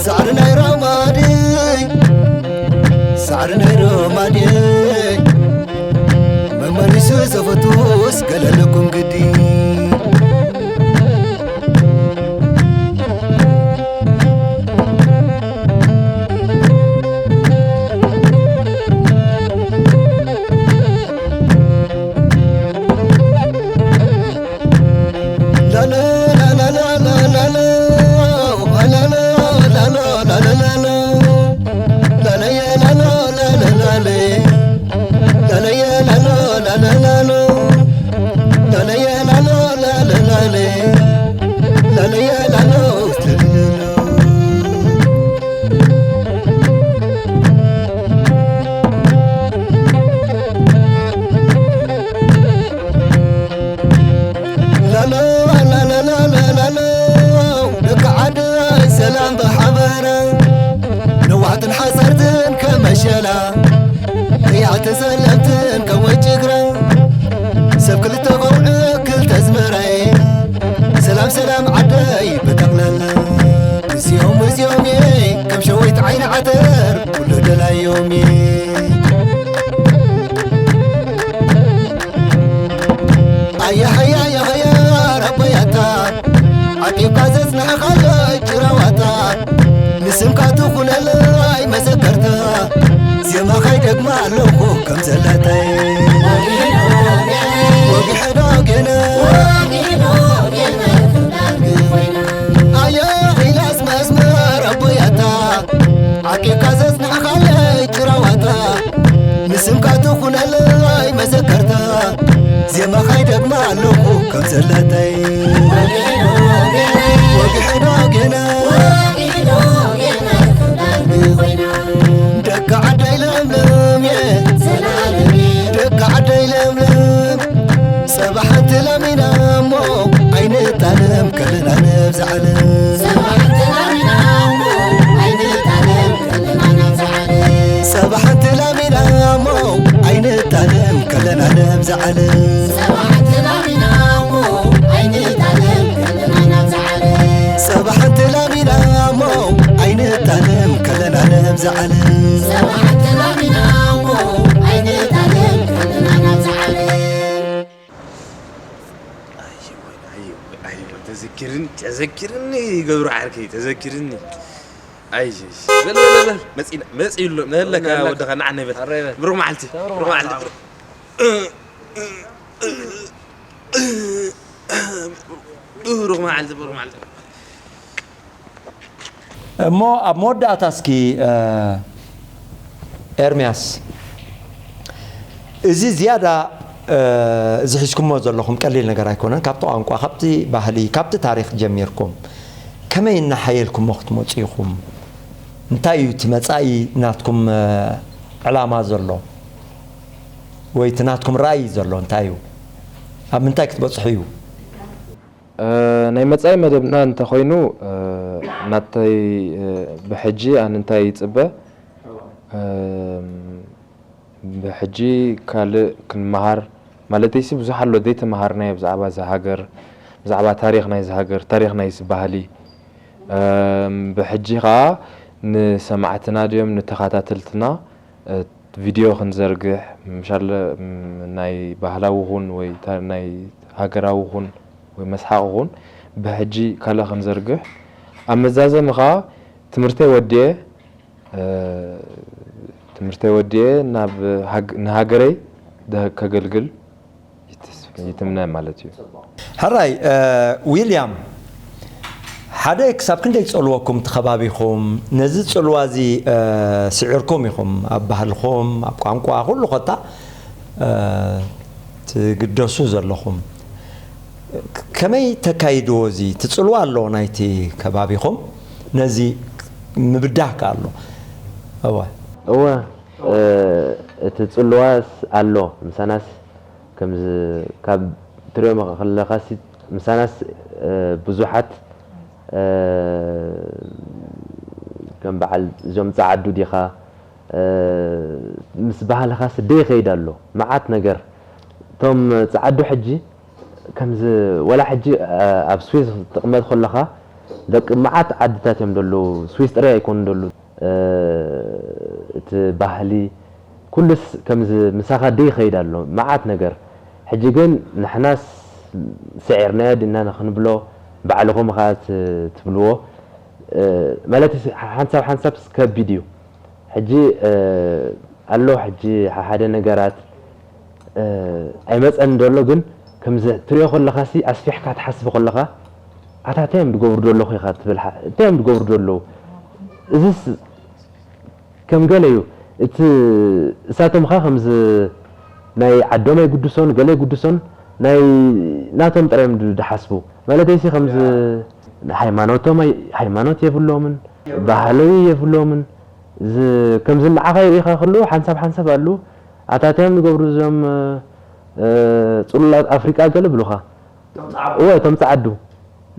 ሳዕሪ ናይ ሮማዲ ሳዕሪ ናይ ሮማዲ መመሊሱ ዘፈቱስ ገለለኩም ግዲ ድማ ኣለኹ ከም ዘለተይ ወግሐዶ ገነ ኣየ ኢላስ መስመር ኣቦያታ ዓቂብካ ዘጽናሕካለይ ጭራዋታ ንስምካ ትኹነለይ መዘከርታ ዜማኻ ይደግማ ኣለኹ ከም ዘለተይ ወግሐዶ ገነ ደቂ ዓደይ ለምለም እየ ደቂ ዓደይ ለምለም ሰባ ሓንቲ ላሚና እሞ ኣይንታለም ከለና ነብዛ ዓለም ሰባ ሓንቲ ላሚና እሞ ኣይንታለም ከለና ነብዛ ዓለም ሰባ ሓንቲ ላሚና እሞ ኣይንታለም ከለና ነብዛ ዓለም ተዘኪርን ተዘኪርን ገብሩ ዓርከይ ተዘኪርኒ ኣይ በል በል በል መጺና መጺ ይሎ ነለካ ወደኻ ንዓና ይበል ብሩኽ መዓልቲ ብሩኽ መዓልቲ ብሩኽ መዓልቲ ብሩኽ መዓልቲ እሞ ኣብ መወዳእታ እስኪ ኤርምያስ እዚ ዝያዳ እዚ ሒዝኩሞ ዘለኹም ቀሊል ነገር ኣይኮነን። ካብቲ ቋንቋ፣ ካብቲ ባህሊ፣ ካብቲ ታሪኽ ጀሚርኩም ከመይ እናሓየልኩሞ ክትመፁ ኢኹም? እንታይ እዩ እቲ መፃኢ ናትኩም ዕላማ ዘሎ ወይ እቲ ናትኩም ራእይ ዘሎ እንታይ እዩ? ኣብ ምንታይ ክትበፅሑ እዩ? ናይ መጻኢ መደብና እንተኾይኑ ናተይ ብሕጂ ኣነ እንታይ ይጽበ ብሕጂ ካልእ ክንመሃር ማለተይሲ ብዙሕ ኣሎ ዘይተመሃርናዮ ብዛዕባ እዛ ሃገር ብዛዕባ ታሪኽ ናይዚ ሃገር ታሪኽ ናይዚ ባህሊ ብሕጂ ኸዓ ንሰማዕትና ድዮም ንተኸታተልትና ቪድዮ ክንዘርግሕ ምሻለ ናይ ባህላዊ ኹን ወይ ናይ ሃገራዊ ኹን ወይ መስሓቕ ኹን ብሕጂ ካልእ ክንዘርግሕ ኣብ መዛዘሚ ኸዓ ትምህርተይ ወዲኤ ትምህርተይ ወዲኤ ናብ ንሃገረይ ከገልግል ይትምነ ማለት እዩ። ሕራይ ዊልያም ሓደ ክሳብ ክንደይ ጸልወኩም እቲ ከባቢኹም ነዚ ጽልዋ እዚ ስዒርኩም ኢኹም ኣብ ባህልኹም ኣብ ቋንቋ ኩሉ ኮታ ትግደሱ ዘለኹም ከመይ ተካይድዎ እዚ ትጽልዋ ኣሎ ናይቲ ከባቢኹም ነዚ ምብዳህ ከ ኣሎ እወ እወ እቲ ጽልዋስ ኣሎ ምሳናስ ከምዚ ካብ ትሪኦ ከለኻሲ ምሳናስ ብዙሓት ከም በዓል እዞም ጸዓዱ ዲኻ ምስ ባህልኻሲ ደይኸይድ ኣሎ መዓት ነገር እቶም ጸዓዱ ሕጂ ከምዚ ወላ ሕጂ ኣብ ስዊዝ ክትቕመጥ ከለኻ ደቂ መዓት ዓድታት እዮም ዘለዉ ስዊዝ ጥራይ ኣይኮኑን ዘለዉ እቲ ባህሊ ኩሉስ ከምዚ ምሳኻ ደይ ይኸይድ ኣሎ መዓት ነገር ሕጂ ግን ንሕናስ ስዒርናዮ ድና ንኽንብሎ ባዕልኹም ኻ ትብልዎ ማለት ሓንሳብ ሓንሳብ ከቢድ እዩ ሕጂ ኣሎ ሕጂ ሓደ ነገራት ኣይመፀን ደሎ ግን ከምዚ ትሪኦ ከለኻ ሲ ኣስፊሕካ ትሓስብ ከለኻ ኣታ እንታይ እዮም ዝገብሩ ዘለኹ ኢኻ ትብል እንታይ እዮም ዝገብሩ ዘለዉ እዚስ ከም ገለ እዩ እቲ እሳቶም ኸ ከምዚ ናይ ዓዶም ኣይግድሶን ገለ ኣይግድሶን ናይ ናቶም ጥራይ እዮም ዝሓስቡ ማለተይሲ ከምዚ ሃይማኖቶም ሃይማኖት የብሎምን ባህሊ የብሎምን ከምዚ ንዓኻ ይሪኢኻ ከለዉ ሓንሳብ ሓንሳብ ኣሉ ኣታትዮም ዝገብሩ እዞም ፅሉላት ኣፍሪቃ ገለ ብሉኻ እወ እቶም ፃዓዱ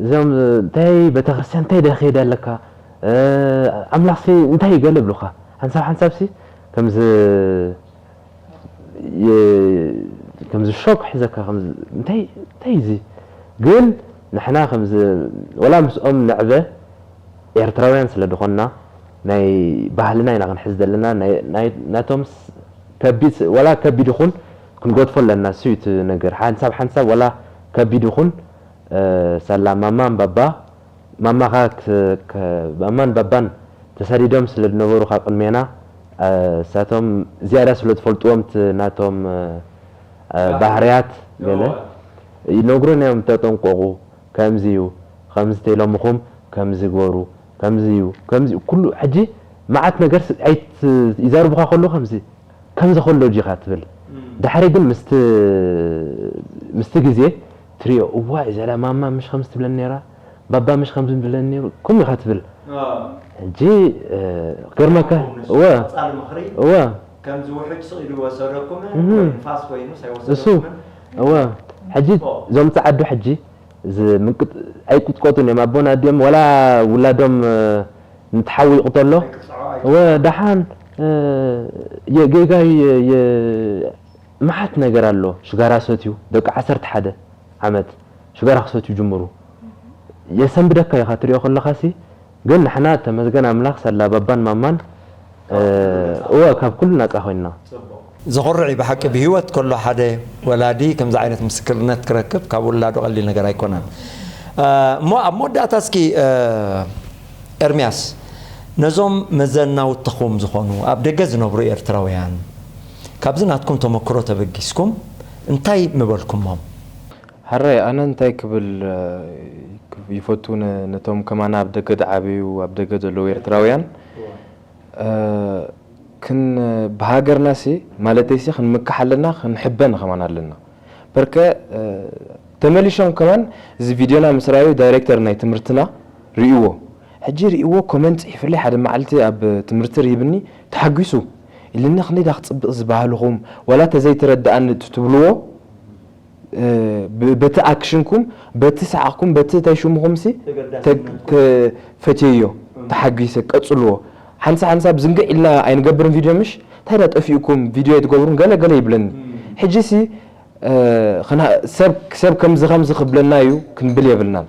እዚኦም እንታይ ቤተክርስትያን እንታይ ደ ከይደ ኣለካ ኣምላኽሲ እንታይ ገለ ብሉኻ ሓንሳብ ሓንሳብሲ ከምዚ ከምዚ ሾክ ሒዘካ ከምዚ እንታይ እንታይ እዚ ግን ንሕና ከምዚ ወላ ምስኦም ንዕበ ኤርትራውያን ስለ ዝኾንና ናይ ባህልና ኢና ክንሕዝ ዘለና ናቶም ከቢድ ወላ ከቢድ ይኹን ክንገድፎ ኣለና እሱ እቲ ነገር ሓንሳብ ሓንሳብ ወላ ከቢድ ይኹን ሳላ ማማ ባባ ማማኻ ማማን ባባን ተሳዲዶም ስለ ዝነበሩ ካብ ቅድሜና እሳቶም ዝያዳ ስለ ዝፈልጥዎም እቲ ናቶም እ፣ እ፣ ባህርያት ገለ ይነግሩን እዮም። ተጠንቀቑ፣ ከምዚ እዩ፣ ከምዚ ተይሎምኹም ከምዚ ግበሩ፣ ከምዚ እዩ፣ ከምዚ እዩ። ኩሉ ሕጂ መዓት ነገር ስ- ኣይት ይዛርቡኻ ከለዉ ከምዚ ከምዚ ከሎ ዲኻ ትብል። ዳሕሪ ግን ምስቲ ምስቲ ግዜ ትሪኦ፣ እዋ እዛ ማማ ምሽ ከምዚ ትብለኒ ነይራ፣ ባባ ምሽ ከምዚ ትብለኒ ነይሩ፣ ከምኡ ኢኻ ትብል። ሕጂ እ፣ ክገርመካ እወ ቀጻሊ ምኽሪ እወ ከምዚ ውሕጅ ስቕ ኢሉ ይወሰደኩምን እህ። ወይ ንፋስ ኮይኑ እሱ ኣይወሰደኩምን እወ ሕጂ እዞም ጸዓዱ ሕጂ ዝምንቅጥ ኣይቁጥቆጡን እዮም። ኣቦን ኣዲኦም ዋላ ውላዶም እ፣ ንትሓዊ ይቕተሎ ኣይቅጽዖ ኣይ እወ ደሓን እ፣ የጌጋ የ- የ- መዓት ነገር ኣሎ። ሽጋራ ሰትዩ ደቂ ዓሰርተ ሓደ ዓመት ሽጋራ ክሰትዩ ጅምሩ። የሰንብደካ ኢኻ ትሪኦ ከለኻሲ ግን ንሕና ተመስገን ኣምላኽ ሳላ ባባን ማማን እ፣ እወ ካብ ኩሉ ናጻ ኮይንና። ዘኹርዕ እዩ ብሓቂ። ብህይወት ከሎ ሓደ ወላዲ ከምዚ ዓይነት ምስክርነት ክረክብ ካብ ውላዱ ቀሊል ነገር ኣይኮነን። እ፣ እሞ ኣብ መወዳእታ እስኪ እ፣ ኤርምያስ ነዞም መዘናውትኹም ዝኾኑ ኣብ ደገ ዝነብሩ ኤርትራውያን ካብዚ ናትኩም ተመክሮ ተበጊስኩም እንታይ ምበልኩሞም? ሕራይ ኣነ እንታይ ክብል እ፣ ይፈቱ ነ- ነቶም ከማና ኣብ ደገ ዝዓበዩ ኣብ ደገ ዘለዉ ኤርትራውያን እ፣ ክን ብሃገርና ሲ ማለተይ ሲ ክንምካሕ ኣለና ክንሕበን ከማን ኣለና በርከ እ፣ ተመሊሾም ከማን እዚ ቪድዮና ምስ ረኣዩ ዳይሬክተር ናይ ትምህርትና ርእይዎ ሕጂ ርእይዎ ኮመንት ጽሒፍለይ ሓደ መዓልቲ ኣብ ትምህርቲ ርሂብኒ ተሓጒሱ ኢልኒ ክንደይ ዳ ክጽብቕ ዝበሃልኹም ዋላ ተዘይተረድኣኒ ትብልዎ እ፣ ብ- በቲ ኣክሽንኩም በቲ ሰዓቕኩም በቲ እንታይ ሽምኹም ሲ ተፈትየዮ ተሓጒሰ ቀጽልዎ ሓንሳ ሓንሳብ ዝንግዕ ኢልና ኣይንገብርን ቪድዮ ምሽ እንታይ ዳ ጠፊእኩም ቪድዮ ኣይትገብሩን ገለ ገለ ይብለኒ ሕጂ ሲ እ፣ ክና- ሰብ ሰብ ከምዚ ከምዚ ክብለና እዩ ክንብል የብልናን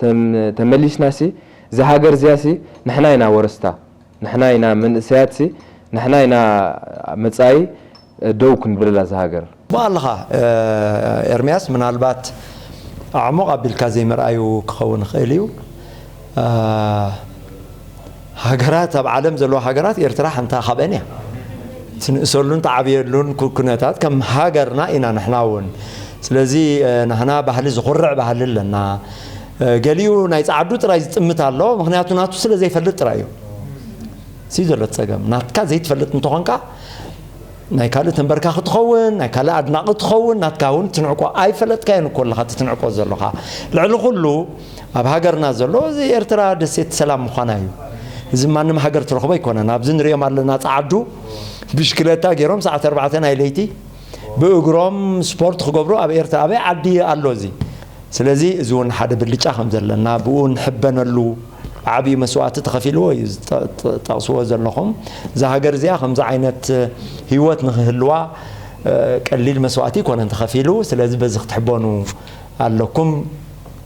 ተም- ተመሊስና ሲ እዛ ሃገር እዚኣ ሲ ንሕና ኢና ወረስታ ንሕና ኢና መንእሰያት ሲ ንሕና ኢና መጻኢ ደው ክንብልላ እዛ ሃገር ብኣልኻ ኤርምያስ ምናልባት ኣዕሙቕ ኣቢልካ ዘይምርኣዩ ክኸውን ይኽእል እዩ። ሃገራት ኣብ ዓለም ዘለዋ ሃገራት ኤርትራ ሓንታ ካብአን እያ። ትንእሰሉን ትዓብየሉን ኩነታት ከም ሃገርና ኢና ንሕና እውን። ስለዚ ንሕና ባህሊ ዝኹርዕ ባህሊ ኣለና። ገሊኡ ናይ ጸዓዱ ጥራይ ዝጥምት ኣሎ፣ ምኽንያቱ ናቱ ስለ ዘይፈልጥ ጥራይ እዩ። ሲ ዘሎ ጸገም ናትካ ዘይትፈልጥ እንተኾንካ ናይ ካልእ ተንበርካኺ ትኸውን፣ ናይ ካልእ ኣድናቒ ትኸውን፣ ናትካ እውን ትንዕቆ ኣይፈለጥካዮን እኮ ኣለኻ እቲ ትንዕቆ ዘለኻ። ልዕሊ ኩሉ ኣብ ሃገርና ዘሎ እዚ ኤርትራ ደሴት ሰላም ምዃና እዩ። እዚ ማንም ሃገር ትረኽቦ ኣይኮነን። ኣብዚ ንሪኦም ኣለና ጸዓዱ ብሽክለታ ገይሮም ሰዓት ኣርባዕተ ናይ ለይቲ ብእግሮም ስፖርት ክገብሩ ኣብ ኤርትራ ኣበይ ዓዲ ኣሎ እዚ? ስለዚ እዚ እውን ሓደ ብልጫ ከም ዘለና ብኡ ንሕበነሉ ዓብዪ መስዋእቲ ተኸፊልዎ እዩ ዝጠቕስዎ ዘለኹም። እዛ ሃገር እዚኣ ከምዚ ዓይነት ህይወት ንክህልዋ ቀሊል መስዋእቲ ይኮነን ተኸፊሉ። ስለዚ በዚ ክትሕበኑ ኣለኩም።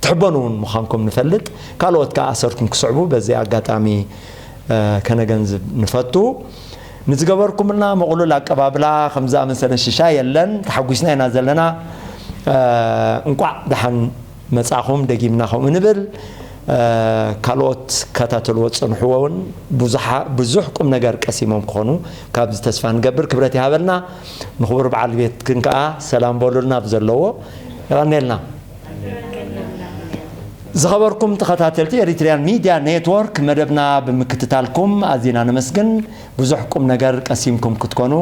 ትሕበኑ እውን ምዃንኩም ንፈልጥ። ካልኦት ከዓ ኣሰርኩም ክስዕቡ በዚ ኣጋጣሚ ከነገንዝብ ንፈቱ። ንዝገበርኩምልና ምቕሉል ኣቀባብላ ከም ዝኣመሰለ ሽሻ የለን። ተሓጒስና ኢና ዘለና። እንቋዕ ደሓን መጻኹም ደጊምና ከምኡ ንብል። ካልኦት ከታተልዎ ዝጸንሕዎ እውን ብዙሓ- ብዙሕ ቁም ነገር ቀሲሞም ክኾኑ ካብዚ ተስፋ ንገብር። ክብረት ይሃበልና። ንኽቡር በዓል ቤትክን ከኣ ሰላም በሉልና ብዘለዎ። የቐንየልና። ዝኸበርኩም ተኸታተልቲ ኤሪትሪያን ሚድያ ኔትወርክ መደብና ብምክትታልኩም ኣዚና ነመስግን። ብዙሕ ቁም ነገር ቀሲምኩም ክትኮኑ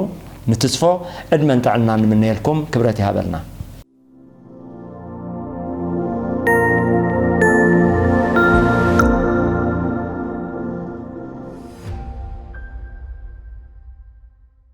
ንትስፎ። ዕድመን ጥዕናን ንምነየልኩም። ክብረት ይሃበልና።